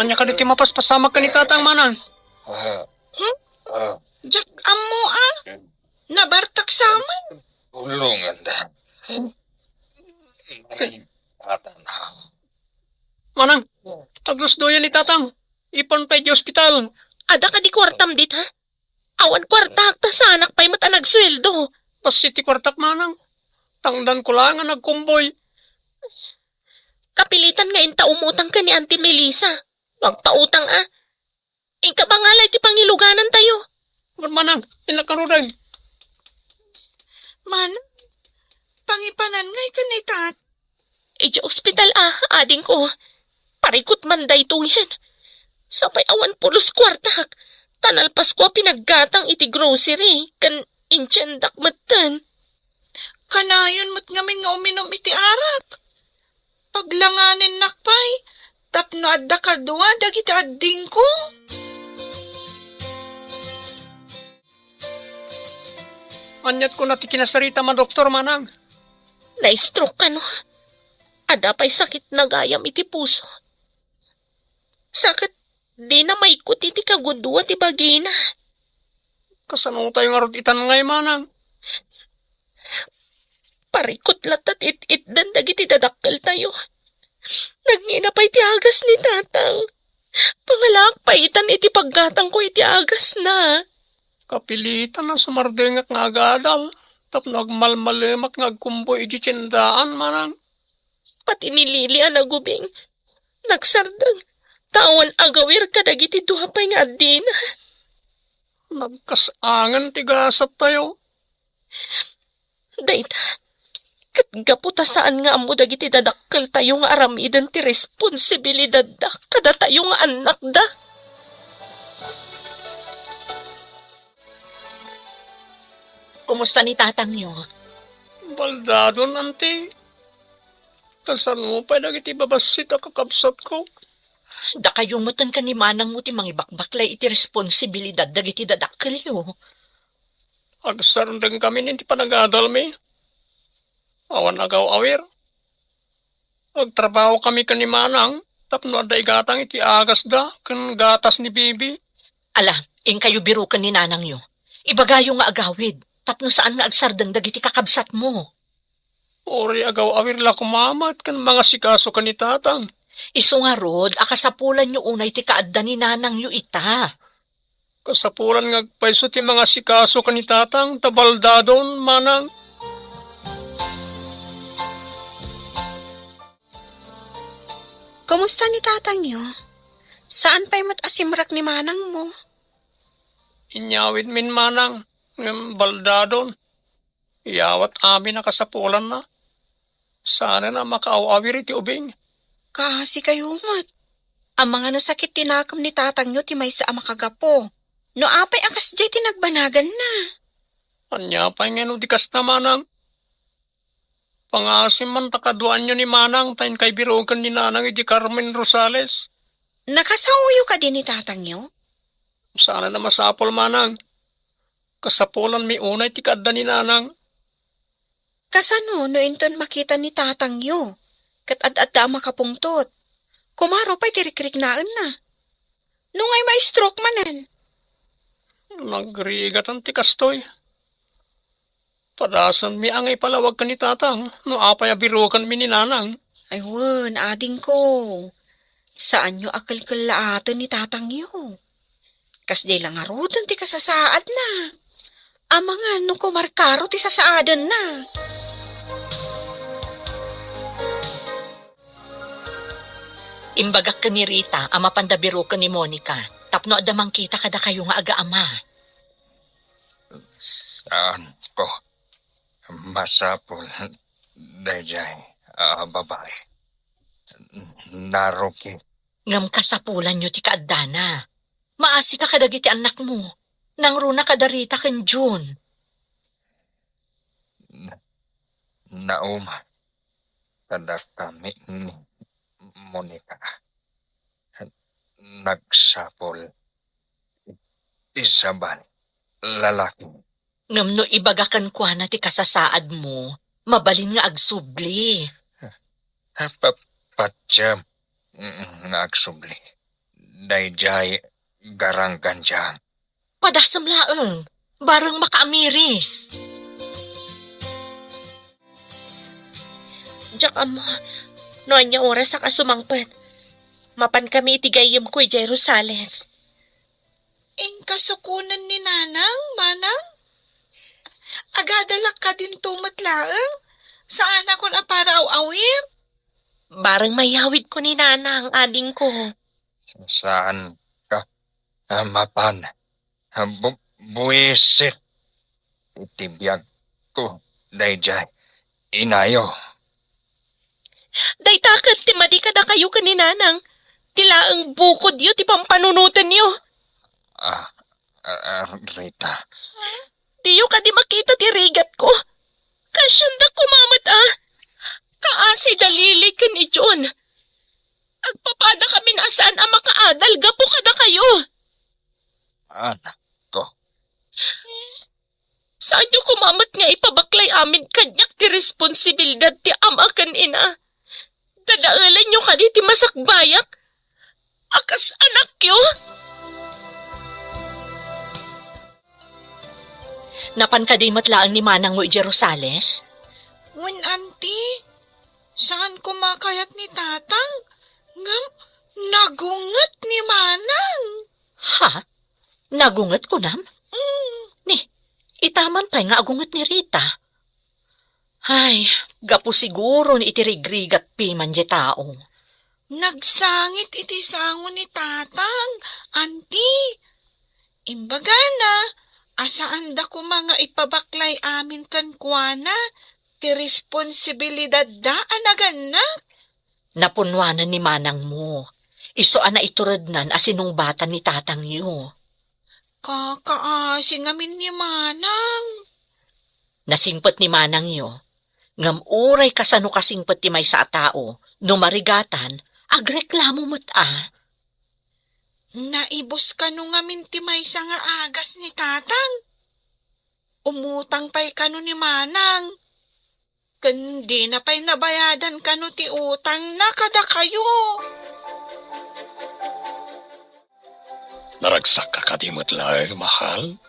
Ania kadi ti mapaspasamak ken ni Tatang, manang? Ah. Hmm? Ah. Diak ammo, ah. Nabartak sa amin. Tulonganda. Marigatan. Manang, taglusdoyan ni Tatang. Ipan pay di ospital. Adda kadi kuartam dita? Awan kuartak, ta saanak pay met a nagsueldo. Bassit ti kuartak, manang. Tangdanko laeng a nagkumboy. Kapilitan nga inta umutang ken ni Auntie Melissa. Agpautang a. Inka bangala iti pangiluganantayo. Manang, innak ngaruden. Manang, pangipanan ngay ken ni Tat. Idiay ospital a, adingko. Parikut man daytoyen. Sapay awan pulos kuartak, ta nalpasko a pinaggatang iti grocery, ken intiendak metten. Kanayon met ngamin nga uminum iti arak. Paglanganennak pay, tapno adda kadua dagiti addingko. Aniat kuna ti kinasaritam a doktor, manang? Na-stroke kano? Adda pay sakit na gayam iti puso. Sa ket dina maikut iti kagudua ti bagina. Kasano tayo ngarud itan ngay, manang? Parikut latta ti it-itdan dagiti dadakkeltayo. Nagngina pay ti agas ni Tatang. Pangalaak pay itan iti paggatangko iti agasna. Kapilitan a sumardengak nga agadal tapno agmalmalemak nga agkumboy iti tiendaan, manang. Pati ni Lily a nagubing, nagsardeng, ta awan agawir kadagiti dua pay nga addina. Nagkas-angen ti gasattayo. Dayta, ket gapu ta saan nga ammo dagiti dadakkeltayo nga aramiden ti responsibilidadda kadatayo nga annakda. Kumusta ni tatangyo? Baldadon, anti. Kasano pay dagiti babassit a kakabsatko? Dakayo metten ken ni manangmo ti mangibakbaklay iti responsibilidad dagiti dadakkelyo. Agsardengkami iti panagadalmi. Awan agaw-awir. Agtrabahokami ken ni Manang tapno adda igatang iti agasda ken gatas ni Bibi. Ala, inkayo biroken ni nanangyo. Ibagayo nga agawid tapno saan nga agsardeng dagiti kakabsatmo. Uray agaw-awir la koma met ken mangasikaso ken ni Tatang. Isu ngarud a kasapulanyo unay ti kaadda ni nanangyo ita. Kasapulan nga agpayso ti mangasikaso ken ni Tatang ta baldadon, Manang. Kumusta ni tatangyo? Saan pay met a simrek ni manangmo? Inyawidmin, Manang, ngem baldadon. Iyawat amin a kasapulanna. Saanen a makaaw-awir iti ubing. Kaasi kayo met. Amangan a sakit ti nakem ni tatangyo ti maysa a makagapu. No apay a kasdiay ti nagbanaganna? Ania pay ngeno di kasta, Manang? Pangasim man ta kaduaanyo ni Manang ta inkay biroken ni Nanang idi Carmen Rosales. Nakasaoyo kadi ni tatangyo? Saan a masapul, Manang. Kasapulanmi unay ti kaadda ni Nanang. Kasano no inton makita ni tatangyo ket ad-adda a makapungtot? Kumaro pay ti rikriknaenna. No ngay ma-stroke manen? Nagrigatan ti kastoy. Padasanmi a nga ipalawag ken ni Tatang no apay a birokenmi ni Nanang. Ay wen, adingko. Saanyo a kelkellaaten ni tatangyo. Kasdiay la ngaruden ti kasasaadna. Amangan no kumarkaro ti sasaadenna. Imbagak ken ni Rita a mapanda biroken ni Monica tapno adda mangkita kadakayo nga agaama. Saanko. Masapul daydiay a babai. Narukit. Ngem kasapulanyo ti kaaddana. Maasika kadagiti annakmo. Nangruna kada Rita ken Jun. Na-, nauma kadakami ni Monica. Nagsapul ti sabali lalaki. Ngem no ibaga kenkuana ti kasasaadmo, mabalin nga agsubli. Pa-, patiem nga agsubli. Daydiay garanggandiang. Padasem laeng, bareng makaamiris. Diak ammo no ania oras a kasumangpet. Mapankami iti gayyemko idiay Rosales. Inkasukonen ni Nanang, Manang? Agadalak kadinto met laeng? Saanakon a para aw-awir? Bareng mayawidko ni Nanang, adingko. Saanka a mapan a bu-, buisit iti biagko daydiay inayo. Dayta ket ti madi kadakayo ken ni Nanang. Ti laeng bukodyo ti pampanunotenyo. Ah, ah, ah, Rita. Diyo kadi makita ti rigatko? Kaasianda koma met a. Kaasi da Lily ken ni John. Agpapadakamin a saan a makaadal gapu kadakayo. Anakko. Saanyo koma met nga ipabaklay amin kaniak ti responsibilidad ti ama ken ina. Dadaelanyo kadi ti masakbayak a kas anakyo? Napan kadi met laeng ni manangmo idiay Rosales? Wen, Auntie. Saan koma kayat ni Tatang? Ngem nagunget ni Manang. Ha? Nagunget kunam? Mm. Ni, ita man pay nga agunget ni Rita. Ay, gapu siguron iti rigrigat piman diay tao. Nagsangit iti sango ni Tatang, Auntie. Imbagana a saanda koma nga ipabaklay amin kenkuana ti responsibilidadda a nagannak. Napunnoanan ni manangmo. Isu a naiturednan a sinungbatan ni tatangyo. Kakaasi ngamin ni Manang. Nasingpet ni manangyo, ngem uray kasano kasingpet ti maysa a tao, no marigatan, agreklamo met a. Naibus kano ngamin ti maysa nga agas ni Tatang? Umutang pay kano ni Manang? Ken dina pay nabayadan kano ti utangna kadakayo. Naragsakka kadi met laeng, mahal?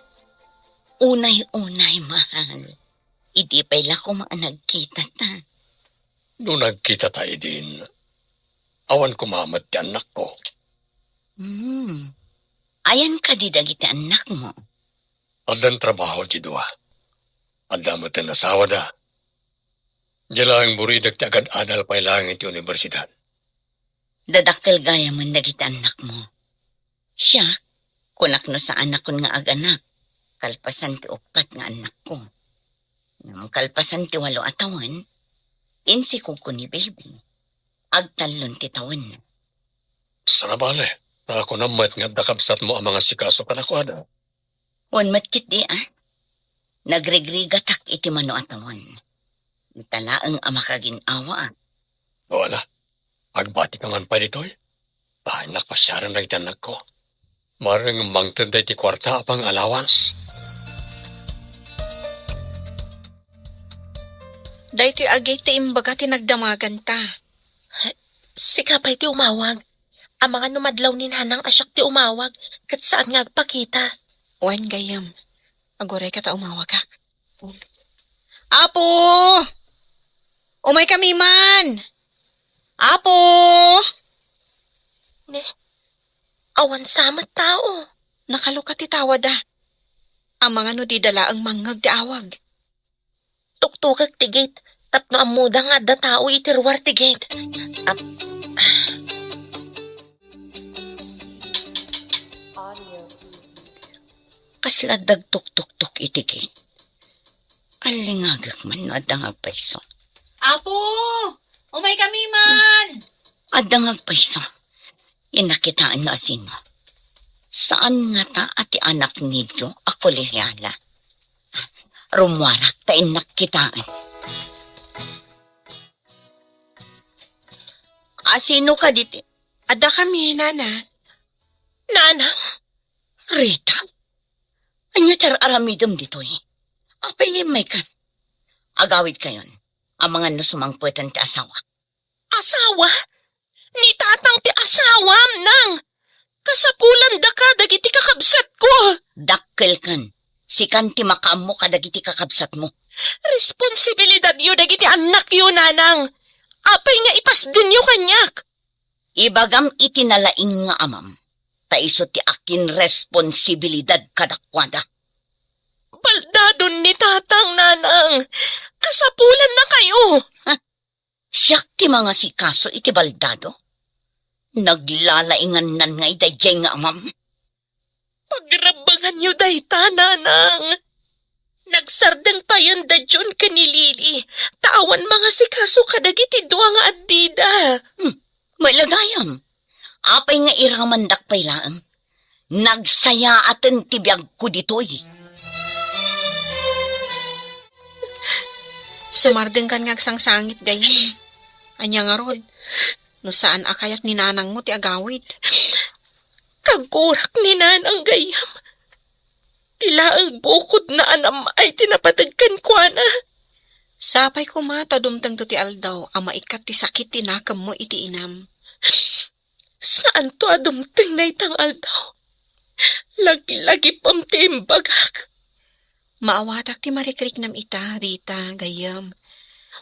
Unay-unay, mahal. Idi pay la koma a nagkitata. No nagkitata idin, awan koma met ti annakko. Hmm. Ayan kadi dagiti annakmo? Addan trabaho ti dua. Adda met ti asawada. Diay laeng buridek ti agad-adal pay laeng iti universidad. Dadakkel gayamen dagiti annakmo. Siak, kunak no saanakon nga aganak, kalpasan ti uppat nga annakko. Ngem kalpasan ti walo a tawen, insikogko ni baby. Agtallon ti tawen. Saan a bale, ta kunam met nga adda kabsatmo a mangasikaso kadakuada. Wen met ketdi, a. Nagrigrigatak iti mano a tawen. Ita laeng a makagin-awaak. O, ala, agbatika man pay ditoy. Bahaennak pasiaren dagiti annakko. Maring mangted daytoy kuarta a pang-allowance. Daytoy agi ti imbaga ti nagdamaganta. Sika pay ti umawag. Amangan no madlaw ni Nanang a siak ti umawag, ket saan nga agpakita. Wen, gayyem. Agurayka ta umawagak. Apo! Umaykami man! Apo! Ne, awan sa met tao. Nakalukat ti tawada. Amangan no dida laeng mangngeg ti awag. Tuktukek ti gate tapno ammoda nga adda tao iti ruar ti gate. Ap-, Kasla adda agtuktuktok iti gate. Allingagek man no adda nga agpayso. Apo! Umaykami man! Adda nga agpayso. Innak kitaen no asino. Saan ngata a ti anak ni Jo a kolehiala. Rummuarak ta innak kitaen. Asino kadi ti? Addakami, Nana. Nanang? Rita? Ania ti ar-aramidem ditoy? Apay nga immaykan? Agawidkayon. Amangan no sumangpeten ti asawak. Asawa? Ni tatang ti asawam, nang! Kasapulanda ka dagiti kakabsatko! Dakkelkan, sikan ti makaammo kadagiti kakabsatmo. Responsibilidadyo dagiti annakyo, nanang. Apay nga ipasdenyo kaniak? Ibagam iti nalaing nga amam, ta isu ti akinresponsibilidad kadakuada. Baldadon ni tatang, nanang. Kasapulannakayo. Ha? Siak ti mangasikaso iti baldado? Naglalaingannan ngay daydiay nga amam? Pagrabbanganyo dayta, nanang. Nagsardeng payen da John ken ni Lily, ta awan mangasikaso kadagiti dua nga addida. Hmm, mailagayam. Apay nga iramandak pay laeng? Nagsayaaten ti biagko ditoy. Sumardengkan nga agsangsangit, gayyem. Ania ngarud, no saan a kayat ni nanangmo ti agawid? Kagurak ni nanang, gayyem. Ti laeng bukodna a nam-ay ti napateg kenkuana. Sapay koma ta dumtengto ti aldaw a maikkat ti sakit ti nakemmo iti inam. Saanto a dumteng dayta nga aldaw. Laglagipem ti imbagak. Maawatak ti marikriknam ita, Rita, gayyem.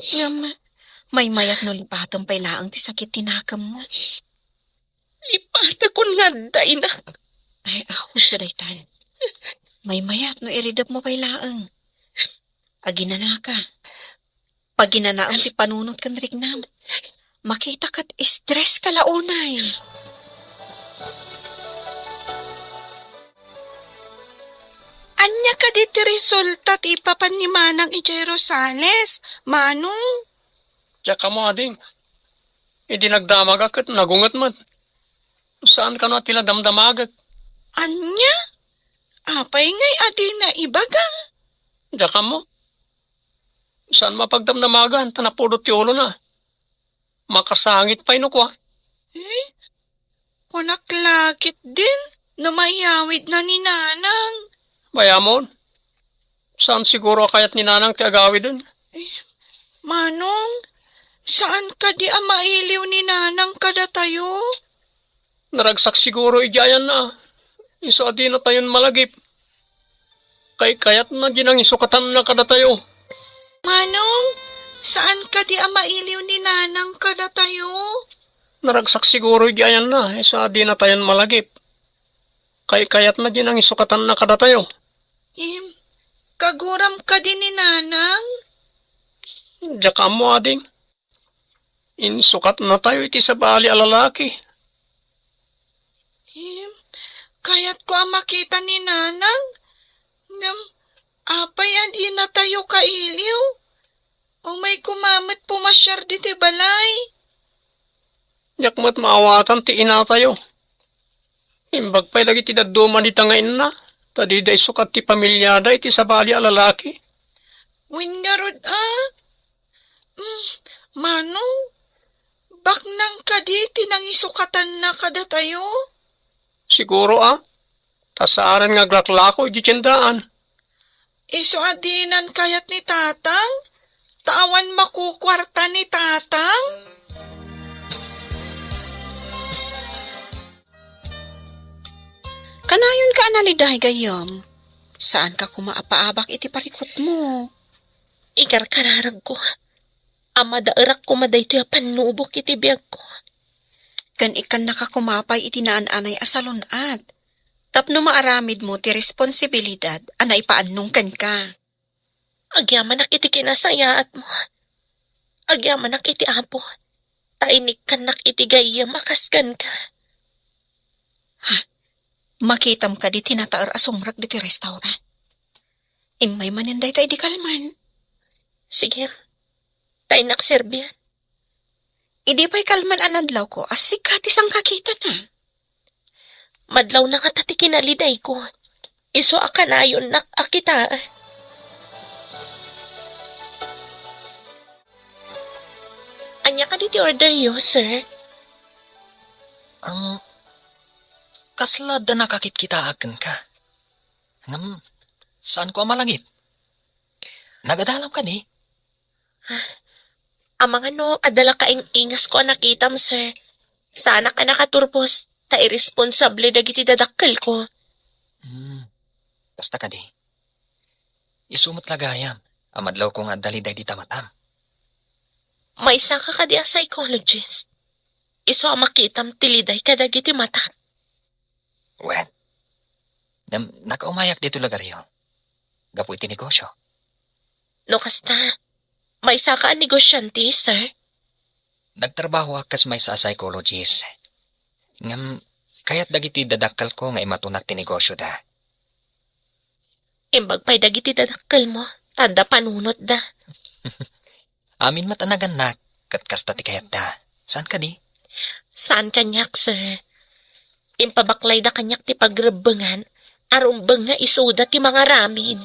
Ngem, maymayat no lipatem pay laeng ti sakit ti nakemmo. Lipatakon nga adda inak. Ay, a, husto daytan. Maymayat no iridepmo pay laeng. Aginanaka. Paginanaem ti panunot ken riknam. Makita ket stress ka la unay. Ania kadi ti resulta ti ipapan ni Manang idiay Rosales, Mano? Diak ammo, ading. Idi nagdamagak ket nagunget met. Saan kano a ti la damdamagek. Ania? Apay ngay a dina ibaga? Diak ammo. Saan mapagdamdamagan ta napudot ti ulona. Makasangit pay no kua. Eh? Kunak la ketdin no mayawidna ni Nanang. Bayamon. Saan siguro a kayat ni Nanang ti agawiden? Eh, Manong, saan kadi a mailiw ni Nanang kadatayo? Naragsak siguro idiay ayanna. Isu a dinatayon malagip. Kaykayatna di nangisukatanna kadatayo. Manong, saan kadi a mailiw ni Nanang kadatayo? Naragsak siguro idiay ayanna, isu a dinatayon malagip. Kaykayatna di nangisukatanna kadatayo. Im, kaguram kadi ni Nanang? Diak ammo, ading. Insukatnatayo iti sabali a lalaki. Im, kayatko a makita ni Nanang. Ngem, apay a dinatayo kailiw? Umay koma met pumasiar ditoy balay. Diak met maawatan ti inatayo. Imbag pay dagiti dadduma dita nga inna, ta dida isukat ti pamiliada iti sabali a lalaki. Wen ngarud a? Mm, Manong, baknang kadi ti nangisukatanna kadatayo? Siguro a, ta saanen nga agraklako iti tiendaan. Isu a dinan kayat ni Tatang? Ta awan makukuarta ni Tatang? Kanayonka a naliday, gayyem. Saanka koma a paabak iti parikutmo. Ikarkararagko a madaerak koma daytoy a pannubok iti biagko. Ken ikkannaka koma pay iti naan-anay a salun-at tapno maaramidmo ti responsibilidad a naipaannong kenka. Agyamanak iti kinasayaatmo. Agyamanak iti Apo, ta inikkannak iti gayyem a kas kenka. Ha? Makitam kadi ti nataer a sumrek ditoy restaurant? Immay manen dayta idi kalman. Sige, ta innak serbian. Idi pay kalman a nadlawko, a sika ti sangkakitana. Madlawna ngata ti kinalidayko. Isu a kanayonnak a kitaen. Ania kadi ti orderyo, sir? Ang kasla adda nakakitkitaak kenka. Ngem, saanko a malagip. Nagadalam kadi? Amangan no adda la kaing-ingasko a nakitam, sir. Saanak a nakaturbos, ta irresponsable dagiti dadakkelko. Hmm, kasta kadi. Isu met la gayam a madlawko nga adda liday dita matam. Maysaka kadi a psychologist? Isu a makitam ti liday kadagiti matak. Wen, ngem nakaumayak ditoy lugaryo gapu iti negosio. No kasta, maysaka a negosyante, sir? Nagtrabahoak kas maysa a psychologist. Ngem, kayat dagiti dadakkelko nga imatunak ti negosioda. Imbag pay dagiti dadakkelmo, ta adda panunotda. Amin met a nagannak, ket kasta ti kayatda. Saan kadi? Saan kaniak, sir. Impabaklayda kaniak ti pagrebbengan a rumbeng nga isuda ti mangaramid.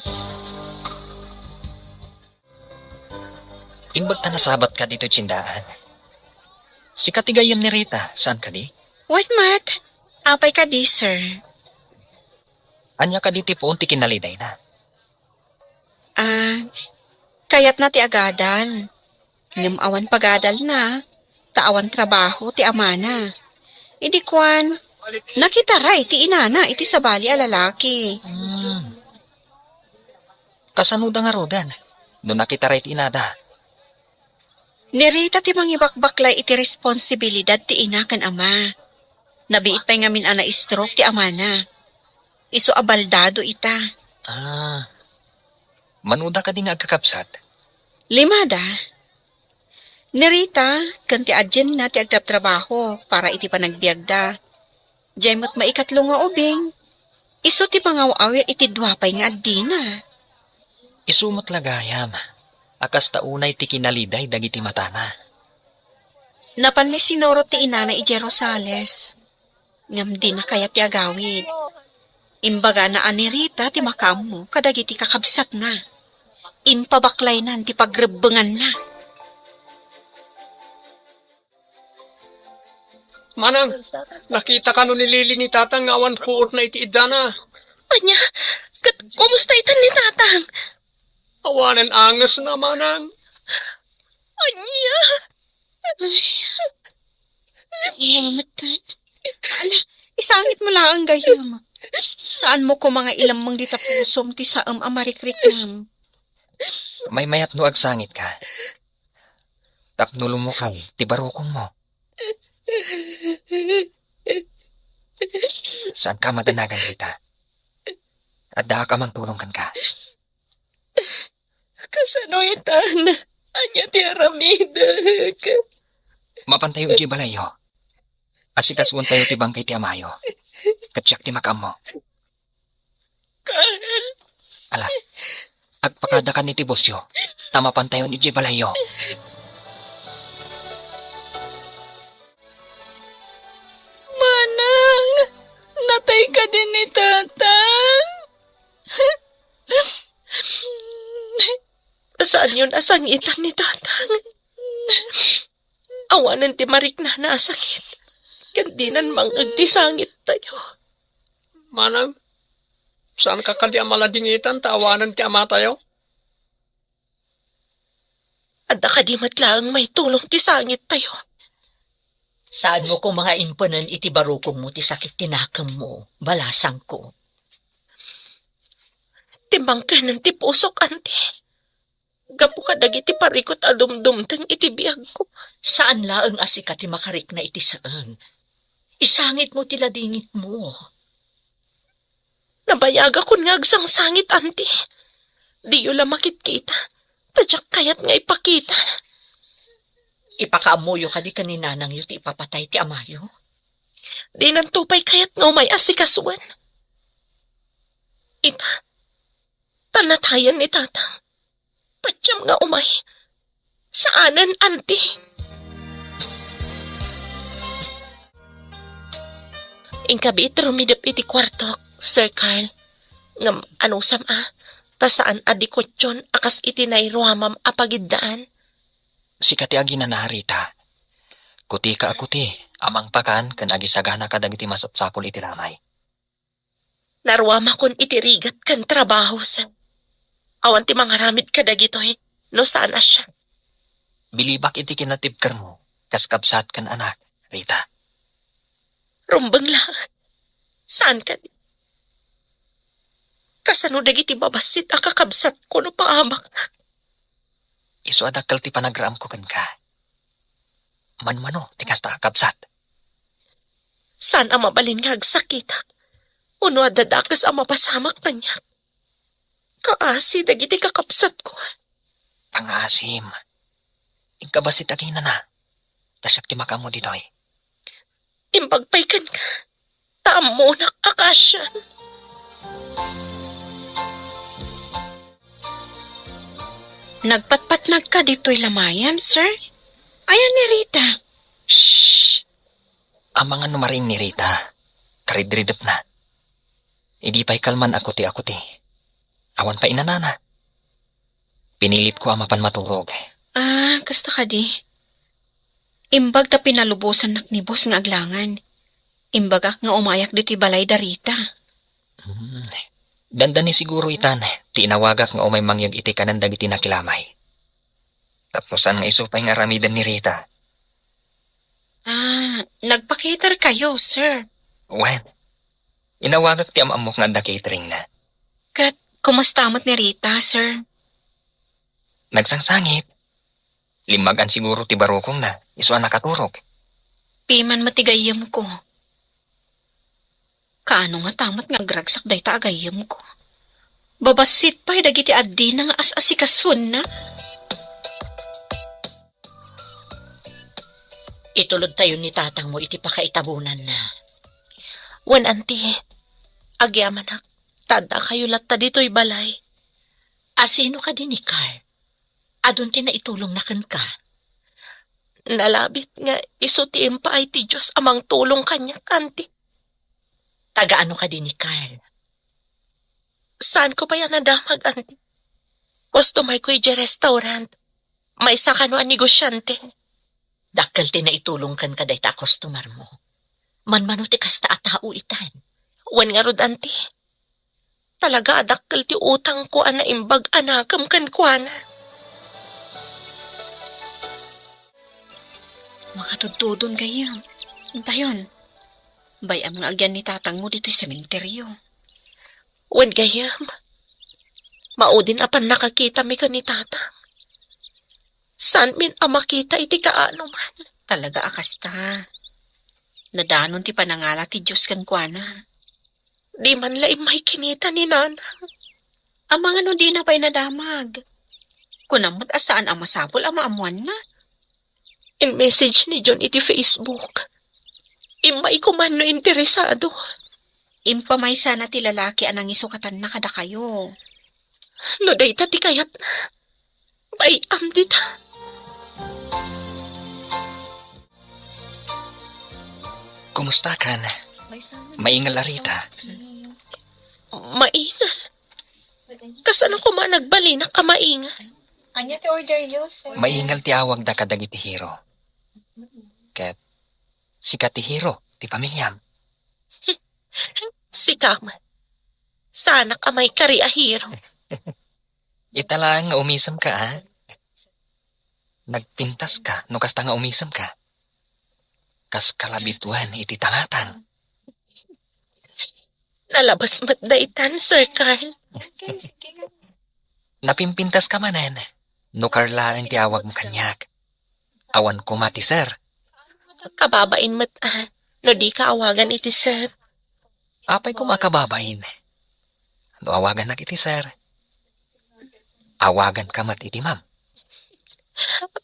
Imbag ta nasabatka ditoy tiendaan. Sika ti gayyem ni Rita, saan kadi? Wen met. Apay kadi, sir? Ania kadi ti puon ti kinalidayna? Ah, kayatna ti agadal. Ngem awan pagadalna, ta awan trabaho ti amana. Idi kuan, nakitaray ti inana iti sabali a lalaki. Hmm. Kasanoda ngaruden no nakitaray ti inada? Ni Rita ti mangibakbaklay iti responsibilidad ti ina ken ama. Nabiit pay ngamin a na-stroke ti amana. Isu a baldado ita. Ah. Manuda kadi nga agkakabsat? Limada. Ni Rita ken ti adienna ti agtrabtrabaho para iti panagbiagda. Diay met maikatlo nga ubing, isu ti mangaw-awir iti dua pay nga addina. Isu met la gayam a kasta unay ti kinaliday dagiti matana. Napan met sinurot ti inana idiay Rosales, ngem dina kayat ti agawid. Imbagana a ni Rita ti makaammo kadagiti kakabsatna. Impabaklaynan ti pagrebbenganna. Manang, nakitaka no nilili ni Tatang nga awan puotna iti iddana? Ania? Ket kumusta itan ni Tatang? Awanen angesna, Manang. Ania? Ay, ay, ala, isangit mo laeng gayam. Saan mo ko mga ilammeng dita pusom ti saem a marikriknam? Maymayat no agsangit ka. Tapno lumukay ti barukongmo. Saan ka madanagan dita? Addaak a mangtulong kenka. Kasano itan? Ania ti aramidek? Mapantayo idiay balayyo. Asikasuentayo ti bangkay ti amayo. Ket siak ti makaammo. Carl. Ala, agpakadakan iti busyo, ta mapantayon idiay balayyo. Manang, natay kadi ni Tatang? Saanyon a sangitan ni Tatang. Awanen ti mariknana a sakit, ken dinan mangngeg ti sangittayo. Manang, saanka kadi a maladingitan ta awanen ti amatayo? Adda kadi met laeng maitulong ti sangittayo? Saanmo koma nga impenen iti barukongmo ti sakit ti nakemmo, balasangko. Timmangkenen ti pusok, anti. Gapu kadagiti parikut a dumdumteng iti biagko. Saan laeng a sika ti makarikna iti saan. Isangitmo ti ladingitmo. Nabayagakon nga agsangsangit, anti. Diyo la makitkita, ta diak kayat nga ipakita. Ipakaammoyo kadi ken ni nanangyo ti ipapatay ti amayo? Dinanto pay kayat nga umay asikasuen. Ita, ta natayen ni Tatang. Patiem nga umay. Saanen, anti. Inkabiit rumidep iti kuartok, Sir Carl. Ngem anusam a, ta saan a dikutyon a kas iti nairuamam a pagiddaan. Sika ti aginana, Rita. Kutika a kuti a mangpakan ken agisagana kadagiti masapsapul iti lamay. Naruamakon iti rigat ken trabaho, sir. Awan ti mangaramid kadagitoy no saan a siak. Bilibak iti kinatibkermo kas kabsat ken anak, Rita. Rumbeng laeng. Saan kadi? Kasano dagiti babassit a kakabsatko no paabakak? Isu a dakkel ti panagraemko kenka. Manmano ti kasta a kabsat? Saan a mabalin nga agsakitak? Wenno adda dakes a mapasamak kaniak? Kaasi dagiti kakabsatko. Pangaasim. Inka bassit aginana. Ta siak ti makaammo ditoy. Imbag pay kenka. Ta ammonak a kaasian. Nagpatpatnagka ditoy lamayan, sir? Ayan ni Rita? Shh! Amangan no maring ni Rita. Karidridepna. Idi pay kalman a kuti-kuti. Awan pay inanana. Pinilitko a mapan maturog. Ah, kasta kadi. Imbag ta pinalubosannak ni boss nga aglangan. Imbagak nga umayak ditoy balay da Rita. Hmm. Dandani siguro itan ti inawagak nga umay mangyeg iti kanen dagiti nakilamay. Tapno saan nga isu pay nga aramiden ni Rita. Ah, nagpa-cater kayo, sir? Wen, inawagak ti am-ammok nga adda cateringna. Ket kumusta met ni Rita, sir? Nagsangsangit. Limmagan siguro ti barukongna, isu a nakaturog. Piman met ti gayyemko. Kaano ngata met nga agragsak dayta a gayyemko? Babassit pay dagiti addina nga as-asikasuenna. Itulodtayo ni tatangmo iti pakaitabonanna. Wen, anti, agyamanak, ta addakayo latta ditoy balay. A sino kadi ni Carl? Adun ti naitulongna kenka? Nalabit nga isu ti impaay ti Dios a mangtulong kaniak, anti. Taga-ano kadi ni Carl? Saanko pay a nadamag, anti. Customer ko idiay restaurant. Maysa kano a negosiante. Dakkel ti naitulong kenka dayta a customer mo. Manmano ti kasta a tao itan? Wen ngarud, anti. Talaga a dakkel ti utangko a naimbag a nakem kenkuana. Makatudtudon gayam. Intayon. Bay-am nga agyan ni tatangmo ditoy sementeryo. Wen gayam. Maudin a pannakakitami ken ni tatang. Saanmin a makita iti kaanoman. Talaga a kasta. Nadanon ti panangala ti Dios kenkuana. Di man la immay kinita ni nanang. Amangan no dina pay nadamag. Kunam met a saan a masapul a maammoanna. In-message ni John iti Facebook. Immay ko man no interesado. Impamaysana ti lalaki a nangisokatanna kadakayo. No dayta ti kayatna, bay-am dita. Kumusta kan? Maingal a Rita. Maingal? Kasano koma nagbalinak a maingal? Ania ti order yo, sir? Maingal ti awagda kadagiti hero. Ket sika ti hero ti pamiliam. Sika met. Saanak a maikari a hero. Ita laeng nga umisemka, a? Nagpintaska no kasta nga umisemka. Kas kalabituen iti tangatang. Nalabas met daytan, Sir Carl. Napimpintaska manen no Carl laeng ti awagmo kaniak. Awan koma ti sir. Kababain met, a, no dika awagan iti sir. Apay koma a kababain? No awagannak iti sir, awaganka met iti ma'am.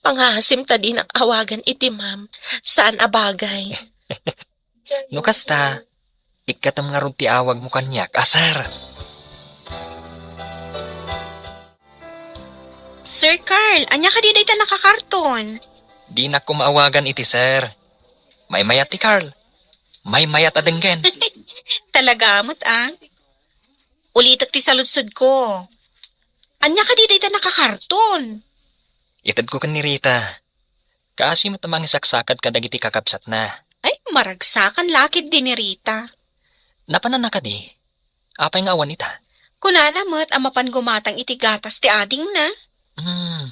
Pangasim ta dinak awagan iti ma'am. Saan a bagay. No kasta, ikkatem ngarud ti awagmo kaniak a sir. Sir Carl, ania kadi dayta nakakarton? Dinak koma awagan iti sir. Maymayat ti Carl. Maymayat a denggen. Talaga met, a? Ulitek ti saludsodko. Ania kadi dayta nakakarton? Itedko ken ni Rita. Kaasi met a mangisaksakad kadagiti kakabsatna. Ay, maragsakan la ketdi ni Rita. Napananna kadi? Apay nga awan ita? Kunana met a mapan gumatang iti gatas ti adingna. Hmm.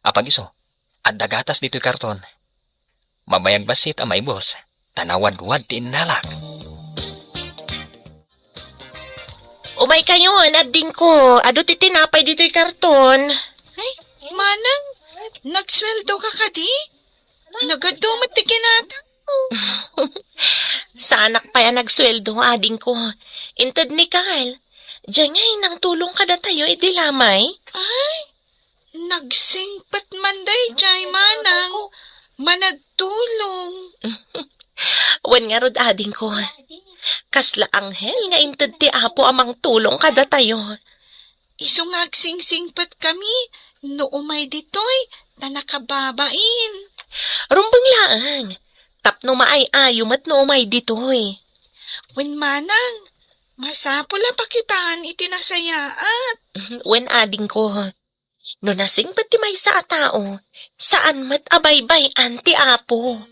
Apag-isu, adda gatas ditoy karton. Mabayag bassit a maibus, ta nawadwad ti innalak. Umaykayon, adingko. Adu ti tinapay ditoy karton. Ay, manang, nagsueldo ka kadi? Nagadu met ti kinatangmo. Saanak pay a nagsueldo, adingko. Inted ni Carl. Diay ngay nangtulong kadatayo idi lamay. Ay, nagsingpet man daydiay, manang. Managtulong. Wen ngarud, adingko. Kasla anghel nga inted ti Apo a mangtulong kadatayo. Isu nga agsingsingpetkami no umay ditoy ta nakababain. Rumbeng laeng, tapno maay-ayo met no umay ditoy. Wen manang, masapul a pakitaan iti nasayaat. Wen adingko, no nasingpet ti maysa a tao, saan met a baybay-an ti Apo.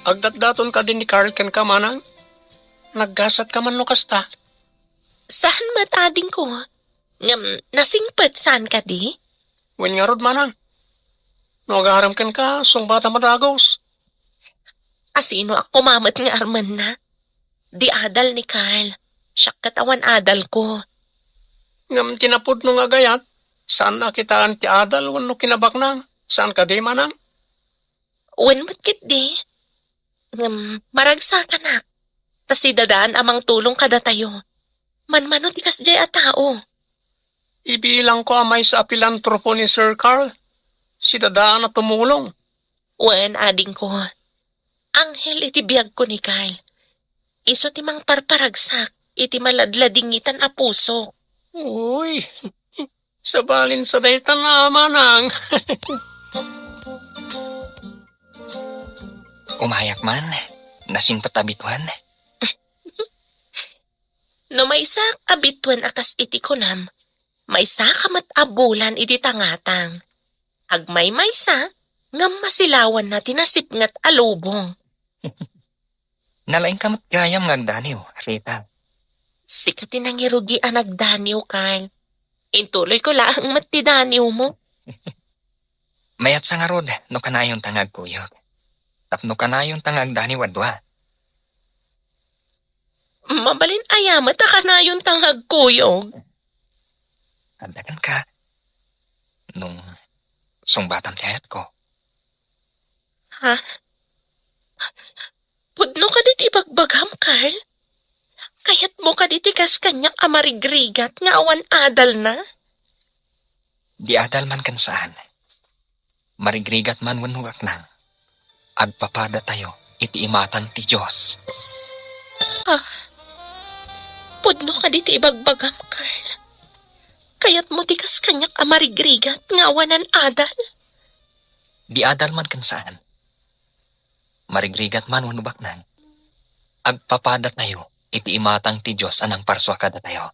Agdatdaton kadi ni Carl kenka, manang? Naggasatka man no kasta? Saan met, adingko. Ngem nasingpet, saan kadi? Wen ngarud, manang. No agarem kenka, sungbata madagus. Asinoak koma met nga armenna? Di adal ni Carl. Siak ket awan adalko. Ngem ti napudno nga agayat, saan a kitaan ti adal wenno kinabaknang. Saan kadi, manang? Wen met ketdi. Ngem maragsakanak, ta sidadaan a mangtulong kadatayo. Manmano ti kasdiay a tao. Ibilangko a maysa a pilantropo ni Sir Carl. Sidadaan a tumulong. Wen, adingko. Anghel iti biagko ni Carl. Isu ti mangparparagsak iti maladladingitan a puso. Uy, sabalin sa dayta na, manang. Umayak man, nasingpet a bituen. No maysaak a bituen a kas iti kunam, maysaka met a bulan iti tangatang. Agmaymaysa, ngem masilawanna ti nasipnget a lubong. Nalaingka met gayam nga agdaniw, Rita. Sika ti nangirugi a nagdaniw, Carl. Intuloyko laeng met ti daniwmo. Mayat sa ngarud no kanayonta nga agkuyog. Tapno kanayonta nga agdaniw a dua. Mabalin aya met a kanayonta nga agkuyog? Adda kenka. Nung sungbatam ti ayatko. Ha? Pudno kadi ti ibagbagam, Carl? Kayatmo kadi ti kas kaniak a marigrigat nga awan adalna? Di adal man ken saan. Marigrigat man wenno baknang, agpapadatayo iti imatang ti Dios. Ah, pudno kadi ti ibagbagam, Carl? Kayatmo ti kas kaniak a marigrigat nga awanan adal? Di adal man ken saan. Marigrigat man wenno baknang, agpapadatayo iti imatang ti Dios a nangparsua kadatayo.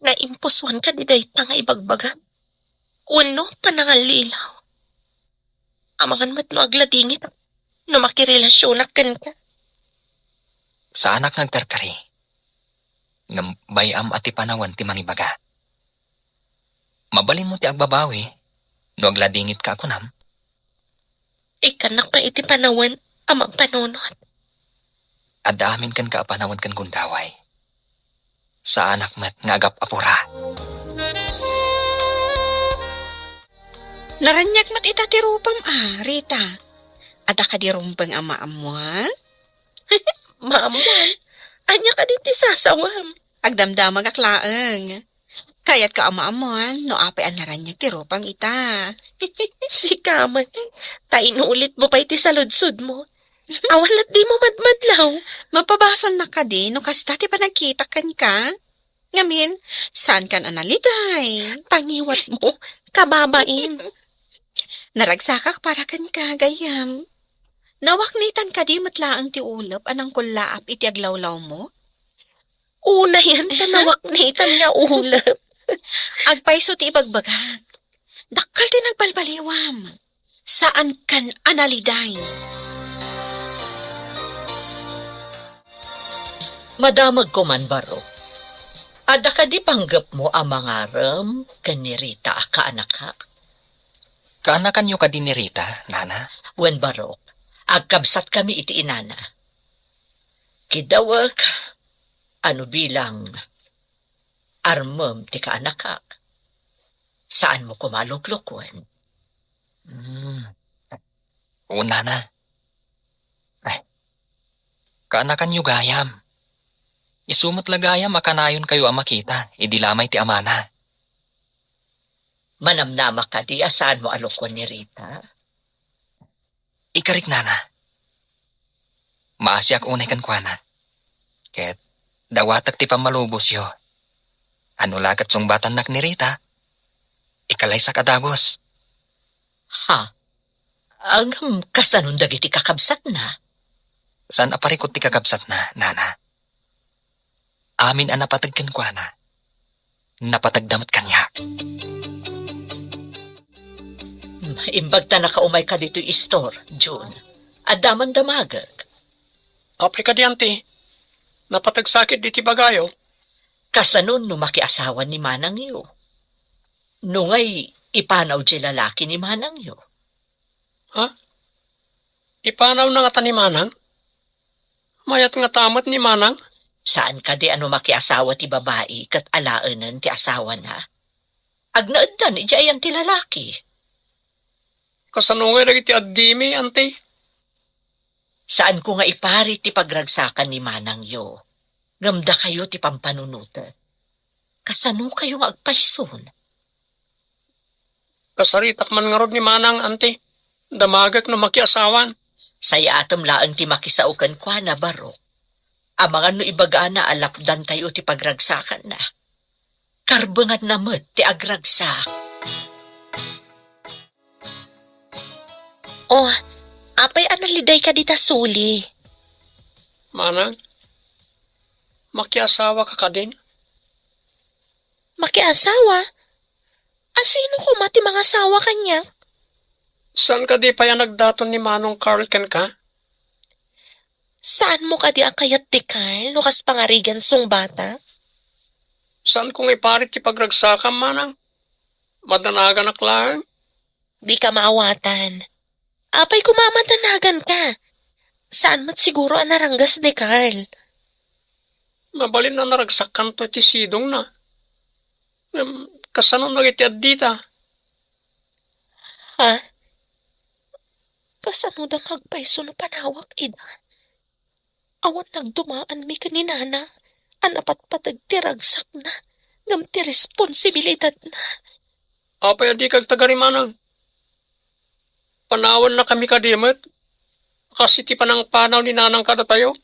Naimpusuan kadi dayta nga ibagbagam? Wenno panangallilaw? Amangan met no agladingit no makirelasionak kenka. Saanak nga agkarkari. Ngem bay-am a ti panawen ti mangibaga. Mabalinmo ti agbabawi no agladingitka a kunam. Ikkannak pay iti panawen a mangpanunot. Adda amin kenka a panawen ken gundaway. Saanak met nga agap-apura. Naraniag met ita ti rupam a, Rita. Adda kadi rumbeng a maammuan? Maammuan? Ania kadi ti sasawam? Agdamdamagak laeng. Kayatko a maammuan no apay a naraniag ti rupam ita. Sika met, ta inulitmo pay ti saludsodmo. Awan lat dimo madmadlaw. Mapabasolnak kadi no kasta ti panagkitak kenka? Ngamin, saankan a naliday? Tangiwatmo, kababain. Naragsakak para kenka, gayyem. Nawaknitan kadi met laeng ti ulep a nangkullaap iti aglawlawmo? Unayen ta nawaknitan nga ulep. Agpayso ti ibagbagak. Dakkel ti nagbalbaliwam. Saankan a naliday. Madamagko man, Barok. Adda kadi panggepmo a mangarem ken ni Rita a kaanakak? Kaanakanyo kadi ni Rita, Nana? Wen, Barok, agkabsatkami iti inana. Kidawek a no bilang armem ti kaanakak, saanmo koma a luklukuen. Hmm. Wen, Nana. Ay. Kaanakanyo gayam. Isu met la gayam a kanayonkayo a makita idi la umay ti amana. Manamnama kadi a saanmo a lukuen ni Rita? Ikarik, Nana. Maasiak unay kenkuana. Ket dawatek ti pammalubosyo. A no la ket sungbatannak ni Rita, ikalaysak a dagus. Ha? Ngem kasanon dagiti kakabsatna? Saan a parikut ti kakabsatna, Nana. Amin a napateg kenkuana, napategda met kaniak. Imbagta nakaumay ka ditoy istor, June. Adda man damagek. Apay kadi, Auntie? Napategsakit diti bagayo? Kasano no makiasawa ni manangyo? No ngay, ipanaw diay lalaki ni manangyo? Ha? Ipanawna ngata ni manang? Mayat ngata met ni manang? Saan kadi a no makiasawa ti babai ket alaenen ti asawana? Agnaeddan idiay ayan ti lalaki. Kasano ngay dagiti addimi, Auntie? Saanko nga iparit ti pagragsakan ni manangyo, ngem dakayo ti pampanunoten. Kasanokayo nga agpayson? Kasaritak man ngarud ni manang, Auntie. Damagek no makiasawan. Sayatem laeng ti makisao kenkuana, Barok. Amangan no ibagana a lapdantayo ti pagragsakanna. Karbenganna met ti agragsak. Oh, apay a naliday ka dita suli? Manang, makiasawa ka kadin? Makiasawa? Asino koma ti mangasawa kaniak? Saan kadi pay a nagdaton ni Manong Carl kenka? Saanmo kadi a kayat ti Carl no kas pangarigan sungbatak? Saanko nga iparit ti pagragsakam, manang. Madanaganak laeng. Dika maawatan. Apay koma a madanagan ka? Saan met siguro a naranggas ni Carl? Mabalin a naragsakkanto iti sidongna. Ngem, kasano dagiti addita? Ha? Kasano da nga agpayso no panawak ida? Awan nagdumaanmi ken ni Nana a napatpateg ti ragsakna ngem ti responsibilidatna. Apay a dika agtagarimanang? Panawannakami kadi met, kas iti panangpanaw ni Nanang kadatayo?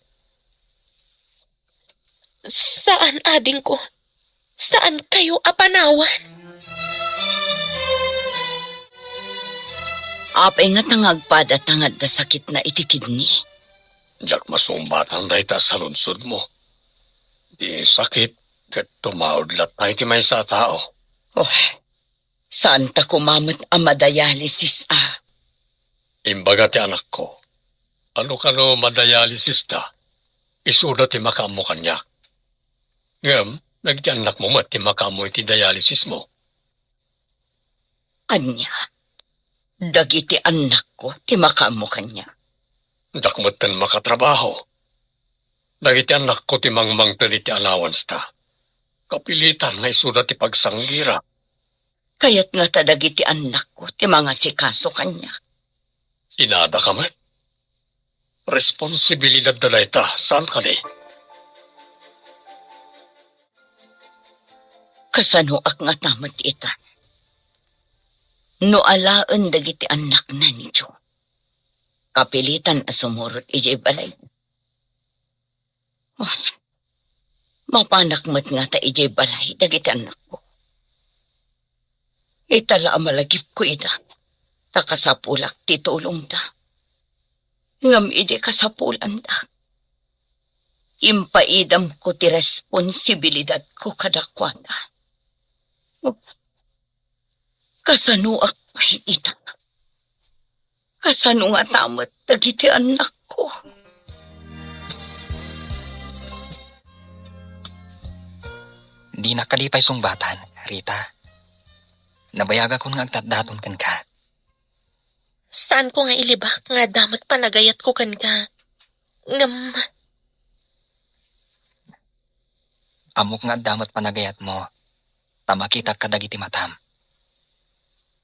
Saan, adingko. Saan kayo a panawan? Apay ngata nga agpadata nga adda sakitna iti kidney? Diak masungbatan dayta a saludsodmo. Ti sakit ket tumaud latta iti maysa a tao. Oh, saanta koma met a madialysis a. Imbaga ti anakko, ano kano madialysisda, isuda ti makaammo kaniak. Ngem, dagiti annakmo met ti makaammo iti dialysismo. Ania? Dagiti annakko ti makaammo kaniak? Diak metten makatrabaho. Dagiti annakko ti mangmangted iti allowance-ta. Kapilitan nga isuda ti pagsanggira. Kayat ngata dagiti annakko ti mangasikaso kaniak. Inadaka met? Responsibilidadda dayta, saan kadi? Kasanoak ngata met ita? No alaen dagiti annakna ni Joe, kapilitan a sumurot idiay balay. Oh, mapanak met ngata idiay balay dagiti annakko. Ita la a malagipko ida, ta kasapulak ti tulongda. Ngem idi kasapulanda, impaidamko ti responsibilidatko kadakuada. Kasanoak pay ita? Kasano ngata met dagiti annakko? Dinak kadi pay sungbatan, Rita. Nabayagakon nga agtatdaton kenka. Saanko nga ilibak nga adda met panagayatko kenka. Ngem, ammok nga adda met panagayatmo, ta makitak kadagiti matam.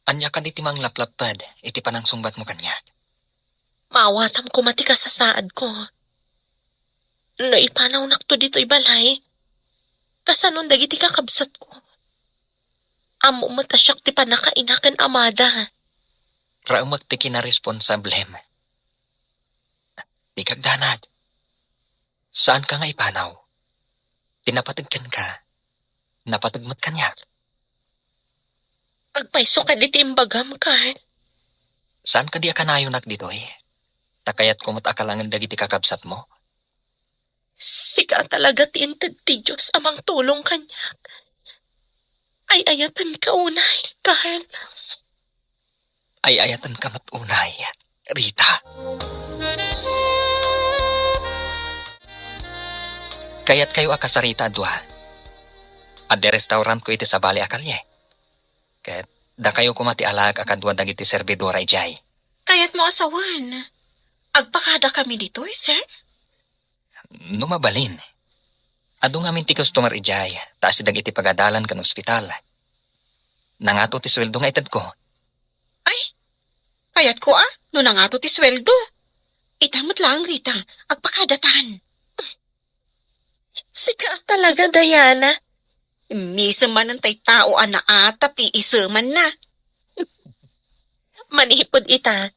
Ania kadi ti manglaplapped iti panangsungbatmo kaniak? Maawatam koma ti kasasaadko. No ipanawnakto ditoy balay, kasanon dagiti kakabsatko? Ammom met a siak ti pannakaina ken amada. Raemek ti kinaresponsablem. Dika agdanag. Saanka nga ipanaw. Ti napateg kenka, napateg met kaniak. Agpayso kadi ti imbagam, Carl? Saan kadi a kanayonak ditoy? Ta kayatko met a kalangen dagiti kakabsatmo. Sika talaga ti inted ti Dios a mangtulong kaniak. Ay-ayatenka unay, Carl. Ay-ayatenka met unay, Rita. Kayatkayo a kasarita a dua? Adda restaurantko iti sabali a kalye. Ket dakayo koma ti alaek a kadua dagiti serbidora idiay. Kayatmo a sawen, agpakadakami ditoy, sir? No mabalin. Adu ngamin ti customer idiay, ta asideg iti pagadalan ken ospital. Nangato ti sueldo nga itedko. Ay, kayatko a, no nangato ti sueldo. Ita met laeng, Rita, agpakadatan. Sika talaga, Diana. Misem manen tay tao a naatap ti isemanna. Manipud ita,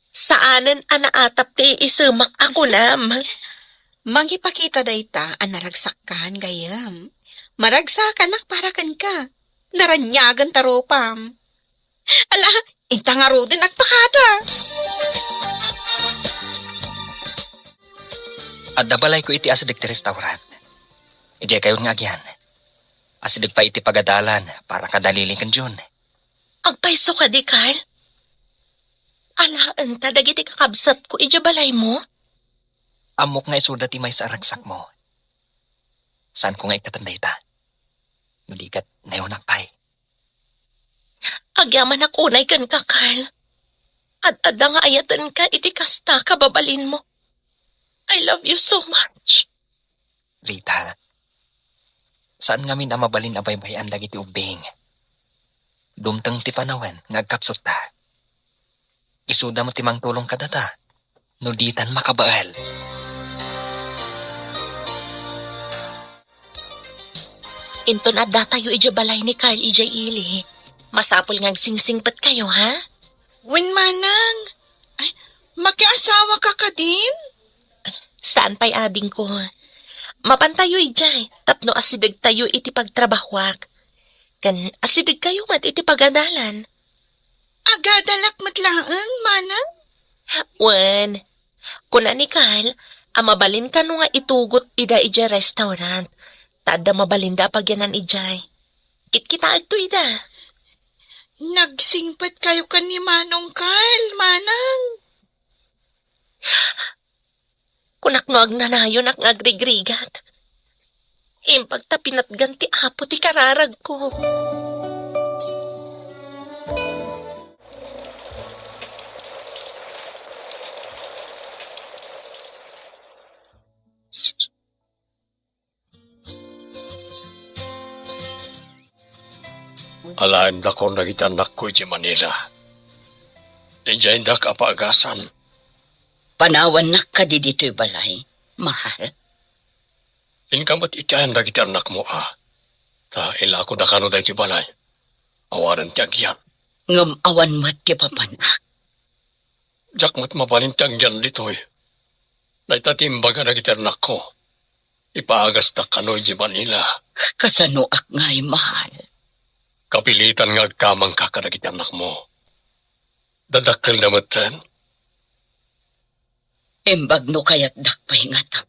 saanen a naatap ti isemak a kunam. Mangipakita dayta a naragsakkan, gayyem. Maragsakanak para kenka. Naraniagen ta rupam. Ala, inta ngaruden agpakada. Adda balayko iti asideg ti restaurant. Idiay kayon nga agian. Asideg pay iti pagadalan para kada Lily ken Jun. Agpayso kadi, Carl? Alaenta dagiti kakabsatko idiay balaymo? Ammok nga isuda ti maysa a ragsakmo. Saanko nga ikkaten dayta. No di ket, nayonak pay. Agyamanak unay kenka, Carl. Ad-adda nga ayatenka iti kasta kababalinmo. I love you so much. Rita, saan ngamin a mabalin a baybay-an dagiti ubbing. Dumteng ti panawen nga agkapsutta. Isuda met ti mangtulong kadata no ditan makabael. Inton addatayo idiay balay ni Carl idiay ili, masapul nga agsingsingpetkayo, ha? Wen, manang. Ay, makiasawaka kadin? Saan pay, adingko. Mapantayo idiay tapno asidegtayo iti pagtrabahoak. Ken asidegkayo met iti pagadalan. Agadalak met laeng, manang? Wen, kuna ni Carl a mabalin kano nga itugot ida idiay restaurant, ta adda mabalinda a pagyanan idiay. Kitkitaekto ida. Nagsingpetkayo ken ni Manong Carl, manang? Kunak no agnanayonak nga agrigrigat. Imbag ta pinatgan ti Apo ti kararagko. Alaendakon dagiti annakko iti Manila. Idiay indak a paagasan. Panawannak kadi ditoy balay, mahal? Inka met iti ayan dagiti annakmo a. Ta ilakoda kano daytoy balay. Awanen ti agyan. Ngem awan met ti papanak. Diak met mabalin ti agyan ditoy. Dayta ti imbaga dagiti annakko. Ipaagasdak kano idiay Manila. Kasanoak ngay, mahal? Kapilitan nga agkamangka kadagiti annakmo. Dadakkelda metten. Imbag no kayatdak pay ngata.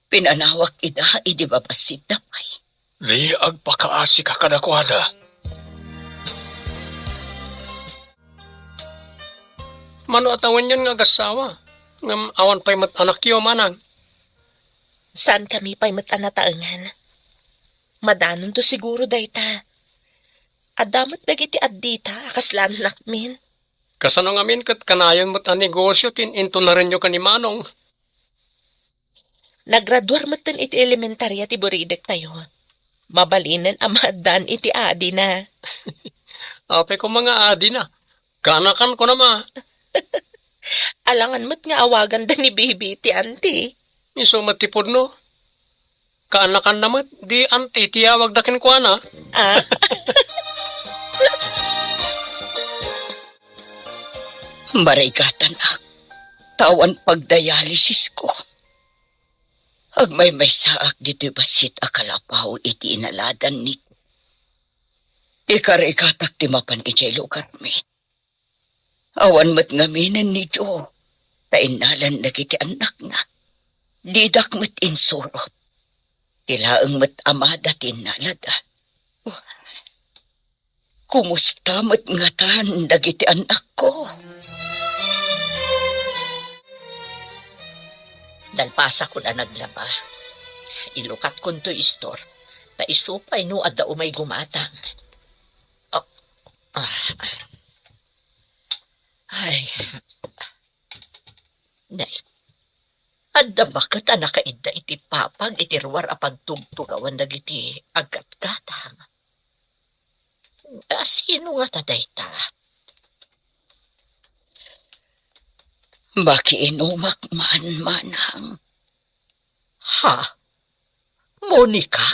Pinanawak ida idi babassitda pay. Di agpakaasika kadakuada. Mano a tawenyon nga agassawa, ngem awan pay met anakyo, manang? Saankami pay met a nataengan. Madanonto siguro dayta. Adda met dagiti addita a kasla annakmin. Kasano ngamin ket kanayon met a negosio ti in-intunarenyo ken ni Manong? Nagraduar metten iti elementaria ti buridektayo. Mabalinen a maaddaan iti adina. Apay koma nga adina? Kaanakan, kunam a. Alangan met nga awaganda ni Bibi iti anti. Isu met ti pudno. Kaanakanna met, di anti ti awagda kenkuana. Ah? Marigatanak, ta awan pagdialysisko. Agmaymaysaak ditoy bassit a kalapaw iti inaladan ni Joe. Ikarigatak ti mapan idiay lugarmi. Awan met ngaminen ni Joe, ta innalan dagiti annakna. Didak met insurot. Ti laeng met amada ti innalada. Kumusta met ngatan dagiti annakko? Nalpasakon a naglaba. Ilukatkonto istor. Ta isu pay no adda umay gumatang. Ah, ah. Ay. Nay. Adda baket a nakaidda iti papag iti ruar a pagtugtugawan dagiti aggatgatang. A, sino ngata dayta? Makiinumak man, manang. Ha? Monica?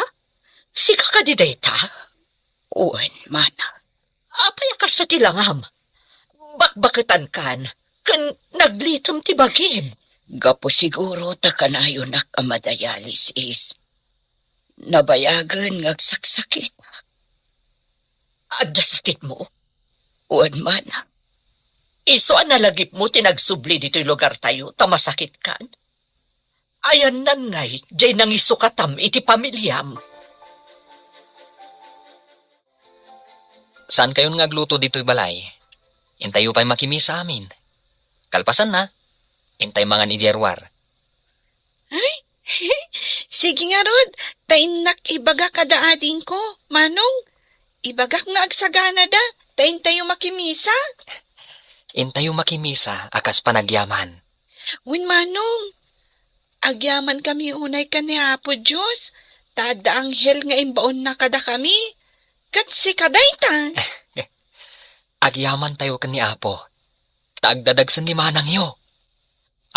Sika kadi dayta? Wen, manang. Apay a kasta ti langam? Bakbaketankan, ken naglitem ti bagim. Gapu siguro ta kanayonak a madialysis. Nabayagen nga agsaksakitak. Adda sakitmo? Wen, manang. Isu a nalagipmo ti nagsubli ditoy lugartayo ta masakitkan? Ayannan ngay, jay nangisukatam iti pamiliam. Saankayon nga agluto ditoy balay? Intayo pay makimisa amin. Kalpasanna, intay mangan idiay ruar. Ay, sige ngarud, ta innak ibaga kada adingko, Manong. Ibagak nga agsaganada, Ta intayo makimisa? Intayo makimisa a kas panagyaman. Wen, Manong, agyamankami unay ken ni Apo Dios, ta adda anghel nga imbaonna kadakami. Ket sika dayta. Agyamantayo ken ni Apo, ta agdadagsen ni manangyo.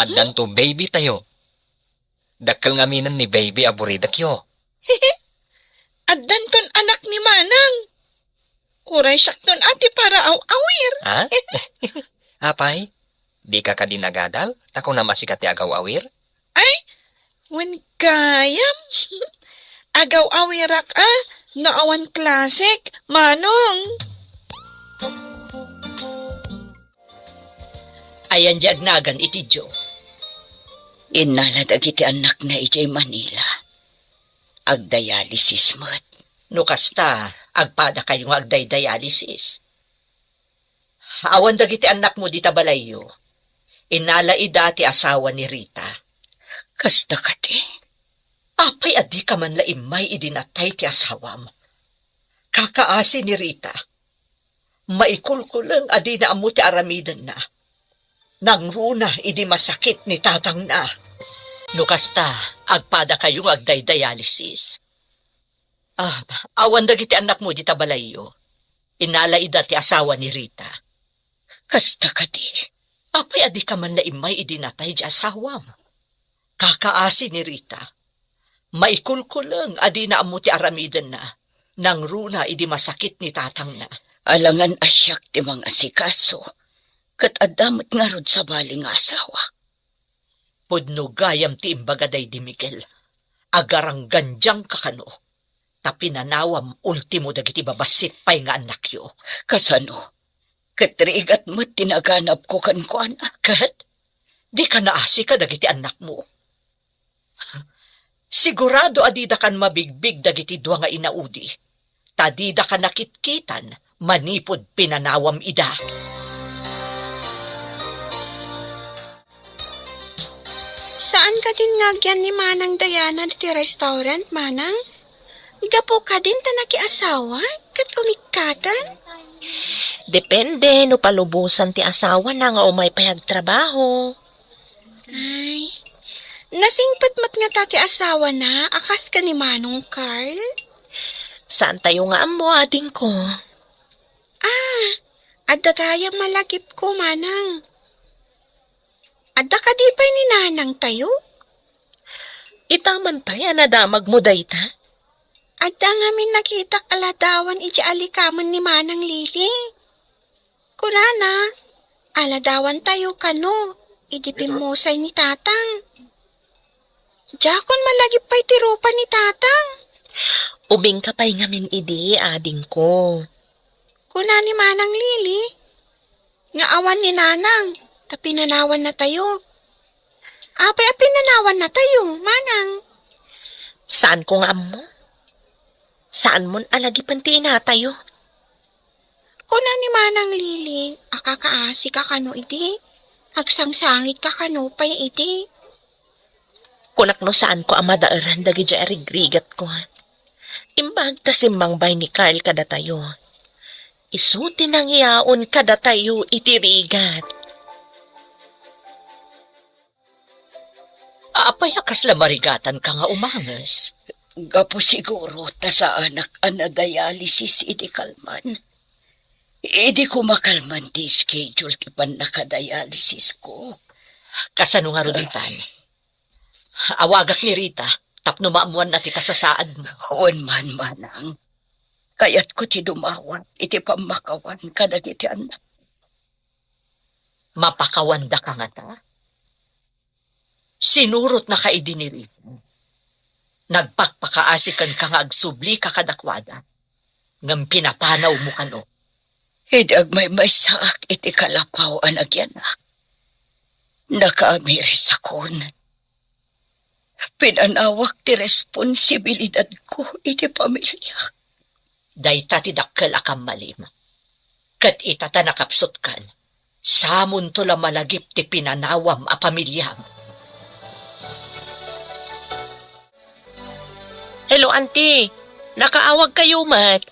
Addanto baby tayo. Dakkel ngaminen ni baby a buridakyo. Addanton anak ni manang. Uray siakton a ti paraaw-awir. Ha? Apay, dika kadi nagadal? Ta kunam a sika ti agaw-awir? Ay, wen gayam. Agaw-awirak a, no awan klasek, Manong. Ayan di agnagan iti Dios. Innala dagiti annakna idiay Manila. Agdialysis met. No kasta, agpadakayo nga agdidialysis. Awan dagiti annakmo dita balayyo. Innala ida ti asawa ni Rita. Kasta kadi. Apay a dika man la immay idi natay ti asawam? Kakaasi ni Rita. Maikulkuleng a dina ammo ti aramidenna. Nangruna idi masakit ni tatangna. No kasta, agpadakayo nga agdidialysis. Ah, awan dagiti annakmo dita balayyo. Innala ida ti asawa ni Rita. Kasta kadi. Apay a dika man la immay idi natay ti asawam? Kakaasi ni Rita. Maikulkuleng a dina ammo ti aramidenna. Nangruna idi masakit ni tatangna. Alangan a siak ti mangasikaso, ket adda met ngarud sabali nga asawak. Pudno gayam ti imbaga daydi Miguel. Agaranggandiangka kano. Ta pinanawam ultimo dagiti babassit pay nga annakyo. Kasano? Ket rigat met ti naganabko kenkuana. Ket? Dika naasi kadagiti annakmo? Sigurado a didakan mabigbig dagiti dua nga inaudi, ta didaka nakitkitan manipud pinanawam ida. Saan kadin nga agyan ni Manang Diana ti restaurant, Manang? Gapu kadin ta nakiasawa ket umikkatan? Depende no palubosan ti asawana nga umay pay agtrabaho. Ay, nasingpet met ngata ti asawana a kas ken ni Manong Carl? Saantayo nga ammo, adingko. Ah, adda gayam malagipko, Manang. Adda kadi pay ni nanangtayo? Ita man pay a nadamagmo dayta? Adda ngamin nakitak a ladawan idiay alikamen ni Manang Lily. Kunana, aladawantayo kano idi bimmusay ni Tatang. Diakon malagip pay ti rupa ni Tatang. Ubingka pay ngamin idi, adingko. Kuna ni Manang Lily nga awan ni Nanang ta pinanawannatayo. Apay a pinanawannatayo, Manang? Saanko nga ammo. Saanmon a lagipen ti inatayo. Kuna ni Manang Lily a kakaasika kano idi, agsangsangitka kano pay idi. Kunak no saanko a madaelan dagiti arigrigatko. Imbag ta simmangbay ni Carl kadatayo. Isu ti nangiyaon kadatayo iti rigat. Apay a kasla marigatanka nga umanges? Gapu siguro ta saanak a nadialysis idi kalman. Idi ko makalman ti schedule ti pannakadialysisko. Kasano ngarud itan? Awagak ni Rita tapno maammoanna ti kasasaadmo. Wen man, Manang. Kayatko ti dumawat iti pammakawan kadagiti annak. Mapakawandaka ngata? Sinurotnaka idi ni Rita. Nagpakpakaasi kenka nga agsublika kadakuada, ngem pinapanawmo kano. Idi agmaymaysaak iti kalapaw a nagyanak, nakaamirisakon. Pinanawak ti responsibilidadko iti pamiliak. Dayta ti dakkel a kammalim. Ket ita ta nakapsutkan, samonto la malagip ti pinanawam a pamiliam. Hello, Auntie. Nakaawagkayo met.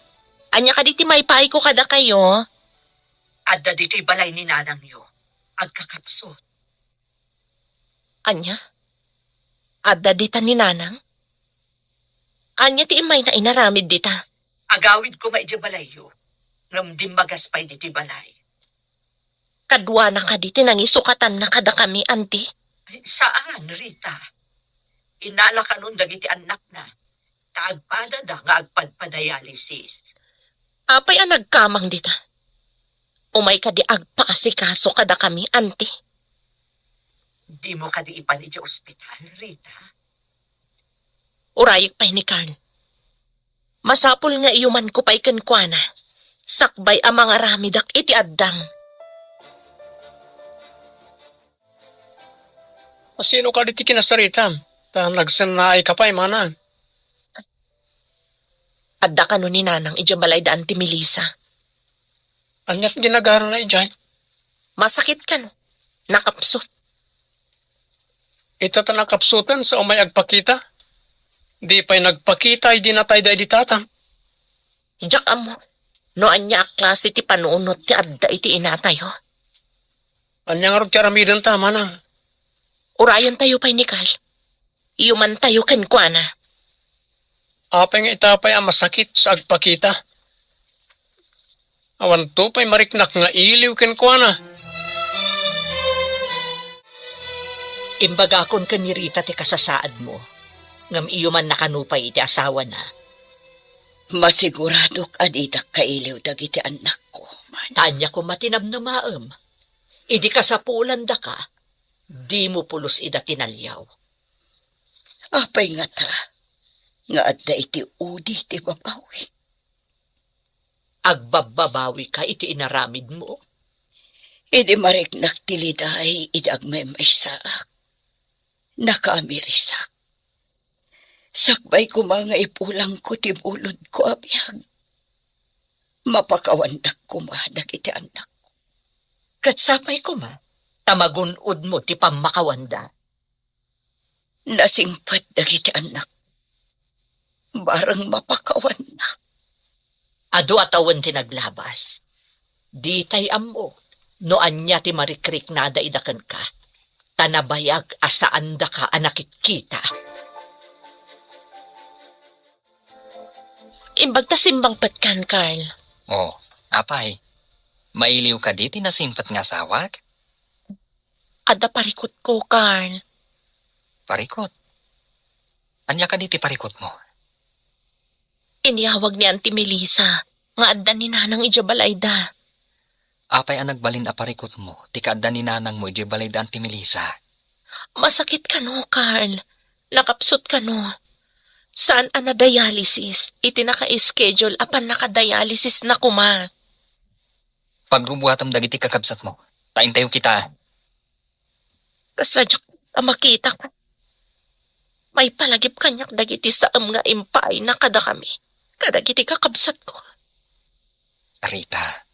Ania kadi ti maipaayko kadakayo? adda ditoy balay ni nanangyo. Agkakapsut. Ania? Adda dita ni nanang? Ania ti immayna inaramid dita? Agawid koma idiay balayyo, ngem dimmagas pay ditoy balay. Kaduana kadi ti nangisukatanna kadakami, anti? Ay, saan, Rita. Inala kanon dagiti annakna, ta agpadada nga agpadpadialysis. Apay a nagkamang dita? Umay kadi agpaasikaso kadakami, anti? Dimo kadi ipan idiay ospital, Rita? Urayek pay ni Carl. Masapul nga iyumanko pay kenkuana, sakbay a mangaramidak iti addang. Asino kadi ti kinasaritam? Ta nagsennaay ka pay, manang. Adda kano ni nanang idiay balayda Anti Melissa. Aniat ginagarana idiay? Masakit kano. Nakapsut. Ita ta nakapsutan sa umay agpakita? Di pay nagpakita idi natay daydi tatang. Diak ammo no ania a klase ti panunot ti adda iti inatayo. Ania ngarud ti aramidenta, manang? Urayentayo pay ni Carl. Iyumantayo kenkuana. Apay nga ita pay a masakit sa agpakita? Awanto pay mariknak nga iliw kenkuana. Imbagakon ken ni Rita ti kasasaadmo, ngem iyumanna kano pay iti asawana. Masiguradok a didak kailiw dagiti annakko, manang. Ta ania koma ti namnamaem? Idi kasapulandaka, dimo pulos ida tinaliaw. Apay ngata nga adda iti udi ti babawi? Agbabbabawika iti inaramidmo? Idi mariknak ti liday idi agmaymaysaak, nakaamirisak. Sakbay koma nga ipulangko ti bulodko a biag, mapakawandak koma dagiti annakko. Ket sapay koma ta magun-odmo ti pammakawanda. Nasingpet dagiti annak. Bareng mapakawannak. Adu a tawen ti naglabas. Ditay ammo no ania ti marikriknada ida kenka, ta nabayag a saandaka a nakitkita. Imbag ta simmangpetkan, Carl. Oh, apay? Mailiw kadi ti nasingpet nga asawak? Adda parikutko, Carl. Parikut? Ania kadi ti parikutmo? Inyawag ni Auntie Melissa nga adda ni Nanang idiay balayda. Apay a nagbalin a parikutmo ti kaadda ni nanangmo idiay balayda Auntie Melissa? Masakit kano, Carl. Nakapsut kano. Saan a na-dialysis iti naka-schedule a pannaka-dialysis na koma. Pagrubuatem dagiti kakabsatmo, ta intayo kitaan. Kasla diak a makitak. Maipalagip kaniak dagiti saem nga impaayna kadakami, kadagiti kakabsatko. Rita,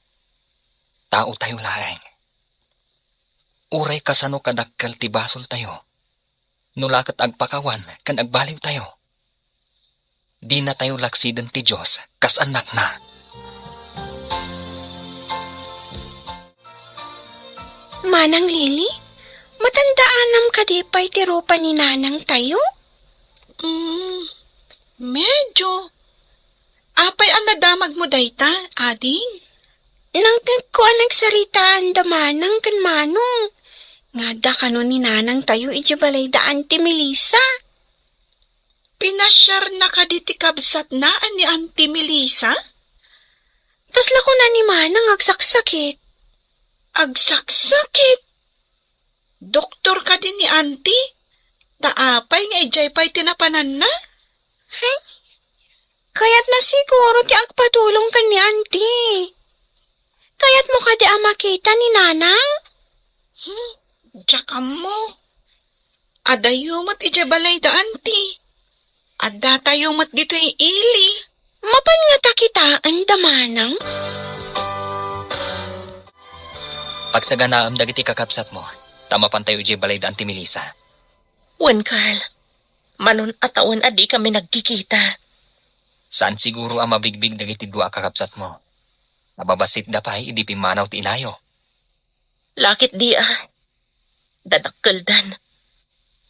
taotayo laeng. Uray kasano kadakkel ti basoltayo, no la ket agpakawan ken agbaliwtayo. Dinatayo laksiden ti Dios kas annakna. Manang Lily, matandaanam kadi pay ti rupa ni nanangtayo? Mm, medyo. Apay a nadamagmo dayta, ading? Nangngegko a nagsaritaan da manang ken manong nga adda kano ni nanangtayo idiay balayda Auntie Melissa. Pinasiarna kadi ti kabsatna a ni Auntie Melissa? Kasla kuna ni Manang agsaksakit. Agsaksakit? Doktor kadi ni Auntie? Ta apay nga idiay pay ti napananna? Hmm? Kayatna siguro ti agpatulong ken ni Auntie. Kayatmo kadi a makita ni Nanang? Hmm, diak ammo. Adayo met idiay balayda Auntie. Addatayo met ditoy ili. Mapan ngata kitaen da manang? Pagsaganaem dagiti kakabsatmo, ta mapantayo idiay balayda Auntie Melissa. Wen, Carl. Manon a tawen a dikami nagkikita. Saan siguro a mabigbig dagiti dua a kakabsatmo. Nababasitda pay idi pimmanaw ti inayo. Lakit di a. Dadakkeldan.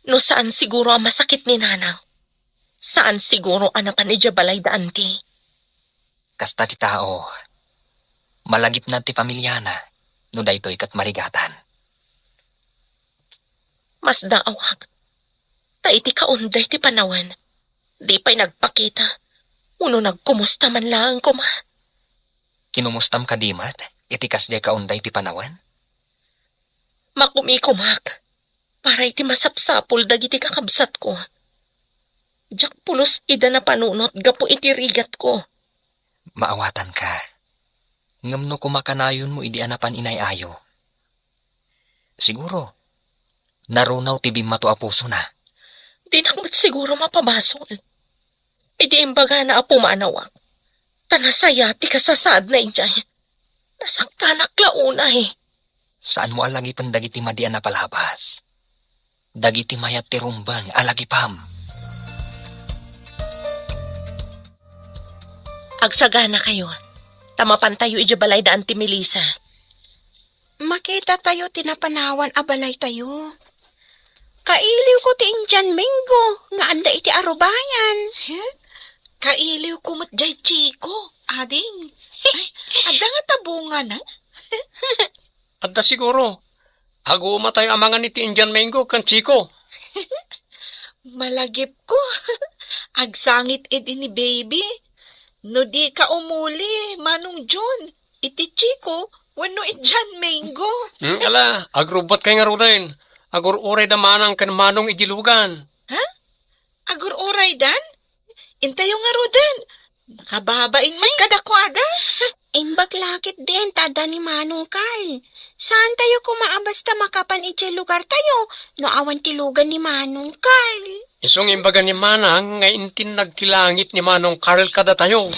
No saan siguro a masakit ni nanang, saan siguro a napan idiay balay da anti. Kasta ti tao, malagipna ti pamiliana no daytoy ket marigatan. Masdaawak, ta iti kaunday ti panawen, di pay nagpakita, wenno nagkumusta man laeng koma. Kinumustam kadi met iti kasdiay kaunday ti panawen? Makumikomak, para iti masapsapul dagiti kakabsatko. Diak pulos ida napanunot gapu iti rigatko. Maawatanka. Ngem no kumakanayonmo idi a napan inay-ayo, siguro, narunaw ti bimmato a pusona. Dinak met siguro mapabasol. Idi imbagana a pumanawak, ta nasaya ti kasasaadna idiay. Nasaktanak la unay. Saanmo a lagipen dagiti madi a napalabas. Dagiti mayat ti rumbeng a lagipem. Agsaganakayo, ta mapantayo idiay balay da Auntie Melissa. Makitatayo ti napanawan a balaytayo. Kailiwko ti Indian mango nga adda iti arubayan. He? Kailiwko met jay Chico, ading. Ay, adda ngata bungana? Adda siguro. Agumatayo a mangan iti Indian mango ken Chico. Malagipko. Agsangit idi ni baby. No dika umuli, Manong John, iti Chico wenno Indian mango. Hmm, ala, agrubbatkay ngaruden. Agur-urayda manang ken manong idiay lugan. Ha? Agur-uraydan? Intayo ngaruden. Nakababain met kadakuada. Imbag lakit din ta adda ni Manong Carl. Saantayo koma a basta makapan idiay lugartayo no awan ti lugan ni Manong Carl. Isu nga imbaga ni Manang nga intin nagkilangit ni Manong Carl kadatayo.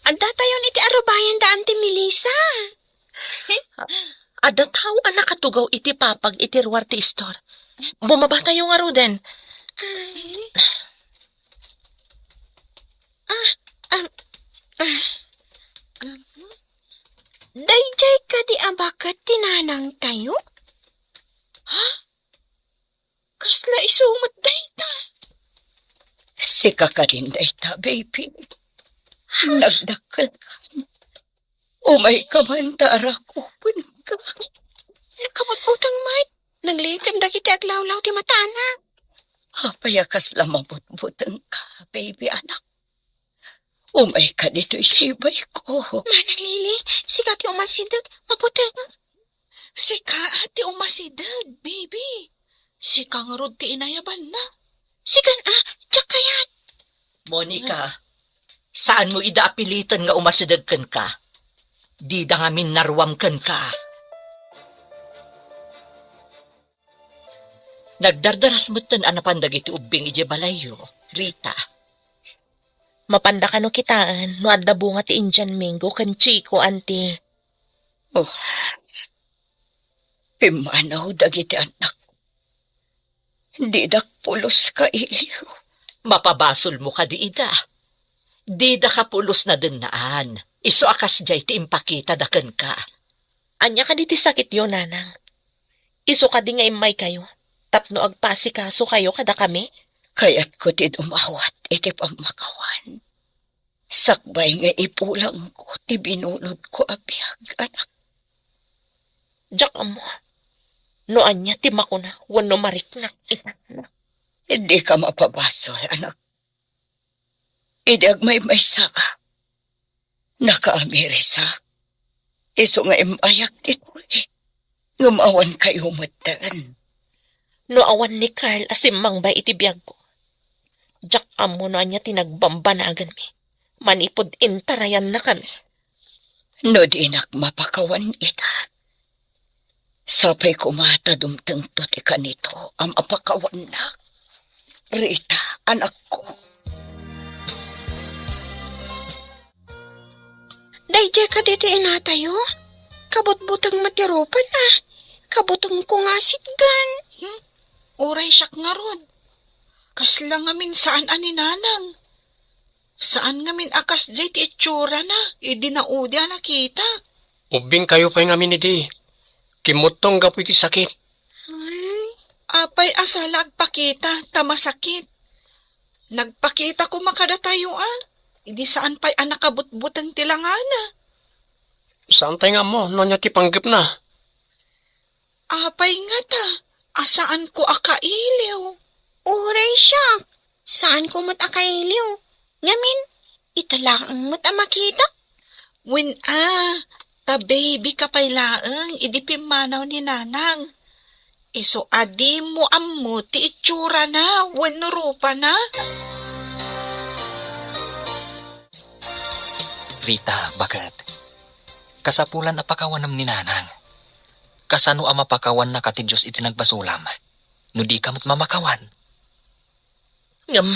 Addatayon iti arubayan da Auntie Melissa. Adda tao a nakatugaw iti papag iti ruar ti istor. Bumabatayo ngaruden. Ah, ah, ah, ah. Daydiay kadi a baket ti nanangtayo? Ha? Kasla isu met dayta? Sika kadin dayta, baby. Nagdakkelkan. Umayka man ta arakupenka. Nakabutbuteng met. Naglitem dagiti aglawlaw ti matana. Apay a kasla mabutbutengka, baby anak? Umayka ditoy sibayko. Manang Lily, sika ti umasideg, mabuteng. Sika ti umasideg, baby. Sika ngarud ti inayabanna. Sikan a, diak kayat. Monica, saanmo ida a piliten nga umasideg kenka. Dida ngamin naruam kenka. Nagdardaras metten a napan dagiti ubbing idiay balayyo, Rita. Mapanda kano kitaen no adda bunga ti Indian mango ken Chico, Auntie? Oh. Pimmanaw dagiti annak. Didak pulos kailiw. Mapabasolmo kadi ida? Didaka pulos nadennaan. Isu a kasdiay ti impakitada kenka. Ania kadi ti sakityo, Nanang? Isu kadi nga immaykayo tapno agpasikasokayo kadakami? Kayatko ti dumawat iti pammakawan. Sakbay nga ipulangko ti binunodko a biag, anak. Diak ammo no ania ti makuna wenno mariknak ita. Dika mapabasol, anak. Idi agmaymaysa, nakaamirisak. Isu nga imbayak ditoy. Ngem awan kayo metten. No awan ni Carl a simmangbay iti biagko, diak ammo no ania ti nagbambanaganmi manipud intarayannakami. No dinak mapakawan ita, sapay koma ta dumtengto ti kanito a mapakawannak. Rita, anakko. Daydiay kadi ti inatayo? Kabutbuteng met ti rupana. Kabutengko nga sitgan. Hmm? Uray siak ngarud. Kasla ngamin saan a ni Nanang. Saan ngamin a kasdiay ti itsurana idi naudi a nakitak. Ubbingkayo pay ngamin idi. Kimmuttong gapu iti sakit. Hmm? Apay a sala agpakita ta masakit. Nagpakita koma kadatayo a. Idi saan pay a nakabutbuteng ti langana. Saantay nga ammo no ania ti panggepna. Apay ngata a saanko a kailiw? Uray siak, saanko met a kailiw. Ngamin, ita laeng met a makita. Wen a, ta baby ka pay laeng idi pimmanaw ni Nanang. Isu a dimo ammo ti itsurana wenno rupana. Rita, baket. Kasapulan a pakawanem ni Nanang. Kasano a mapakawanna ka ti Dios iti nagbasolam, no dika met mamakawan? Ngem,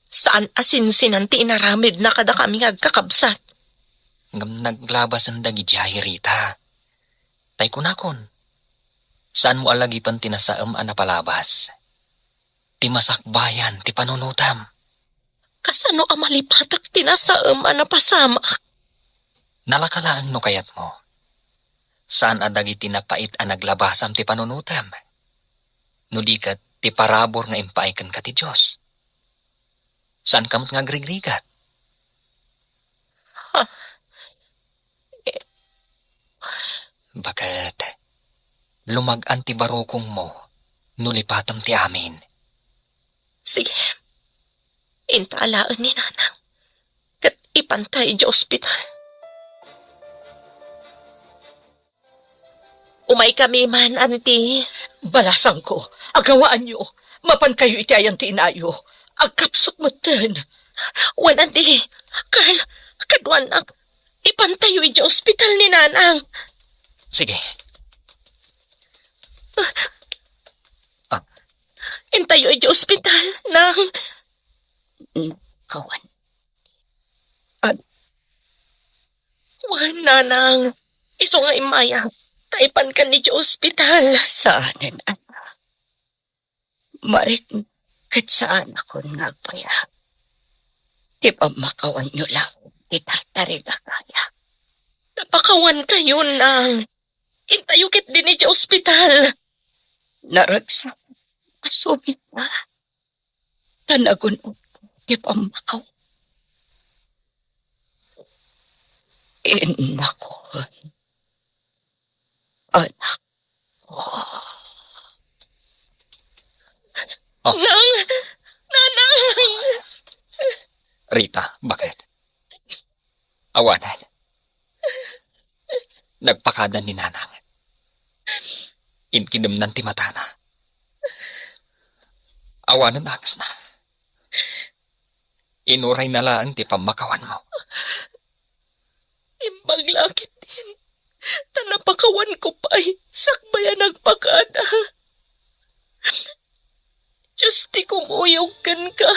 saan a sinsinan ti inaramidna kadakami nga agkakabsat. Ngem naglabasen dagidiay, Rita. Tay kunakon, saanmo a lagipen ti nasaem a napalabas. Ti masakbayan ti panunotam. Kasano a malipatak ti nasaem a napasamak? Nalaka laeng no kayatmo. Saan a dagiti napait a naglabasam ti panunotam. No di ket ti parabur nga impaay kenka ti Dios. Saanka met nga agrigrigat. Ha? Baket, lumag-an ti barukongmo no lipatem ti amin. Sige. Inta alaen ni Nanang. Ket ipanta idiay ospital. Umaykami man, Auntie. Balasangko, agawaanyo. Mapankayo iti ayan ti inayo. Agkapsut metten. Wen, Auntie. Carl, kaduanak. Ipantayo idiay ospital ni Nanang. Sige. Ah. Intayo idiay ospital, Nang. Kawan. Wen, Nanang. Isu nga immay a. Ta ipankan idiay ospital. Saanen, anak. Marikna ket saanakon nga agbayag. Ti pammakawanyo laeng ti tartarig a kaya. Napakawankayo, Nang. Intayo ketdin idiay ospital. Naragsak a sumita. Ta nagun-od ti pammakaw. Innakon. Anak. Oh. Nang! Nanang! Rita, baket? Awanen. Nagpakada ni Nanang. Inkidemnan ti matana. Awanen angesna. Inurayna laeng ti pammakawanmo. Imbag la ketdin, ta napakawanko pay sakbay a nagpakada. Dios ti kumuyog kenka.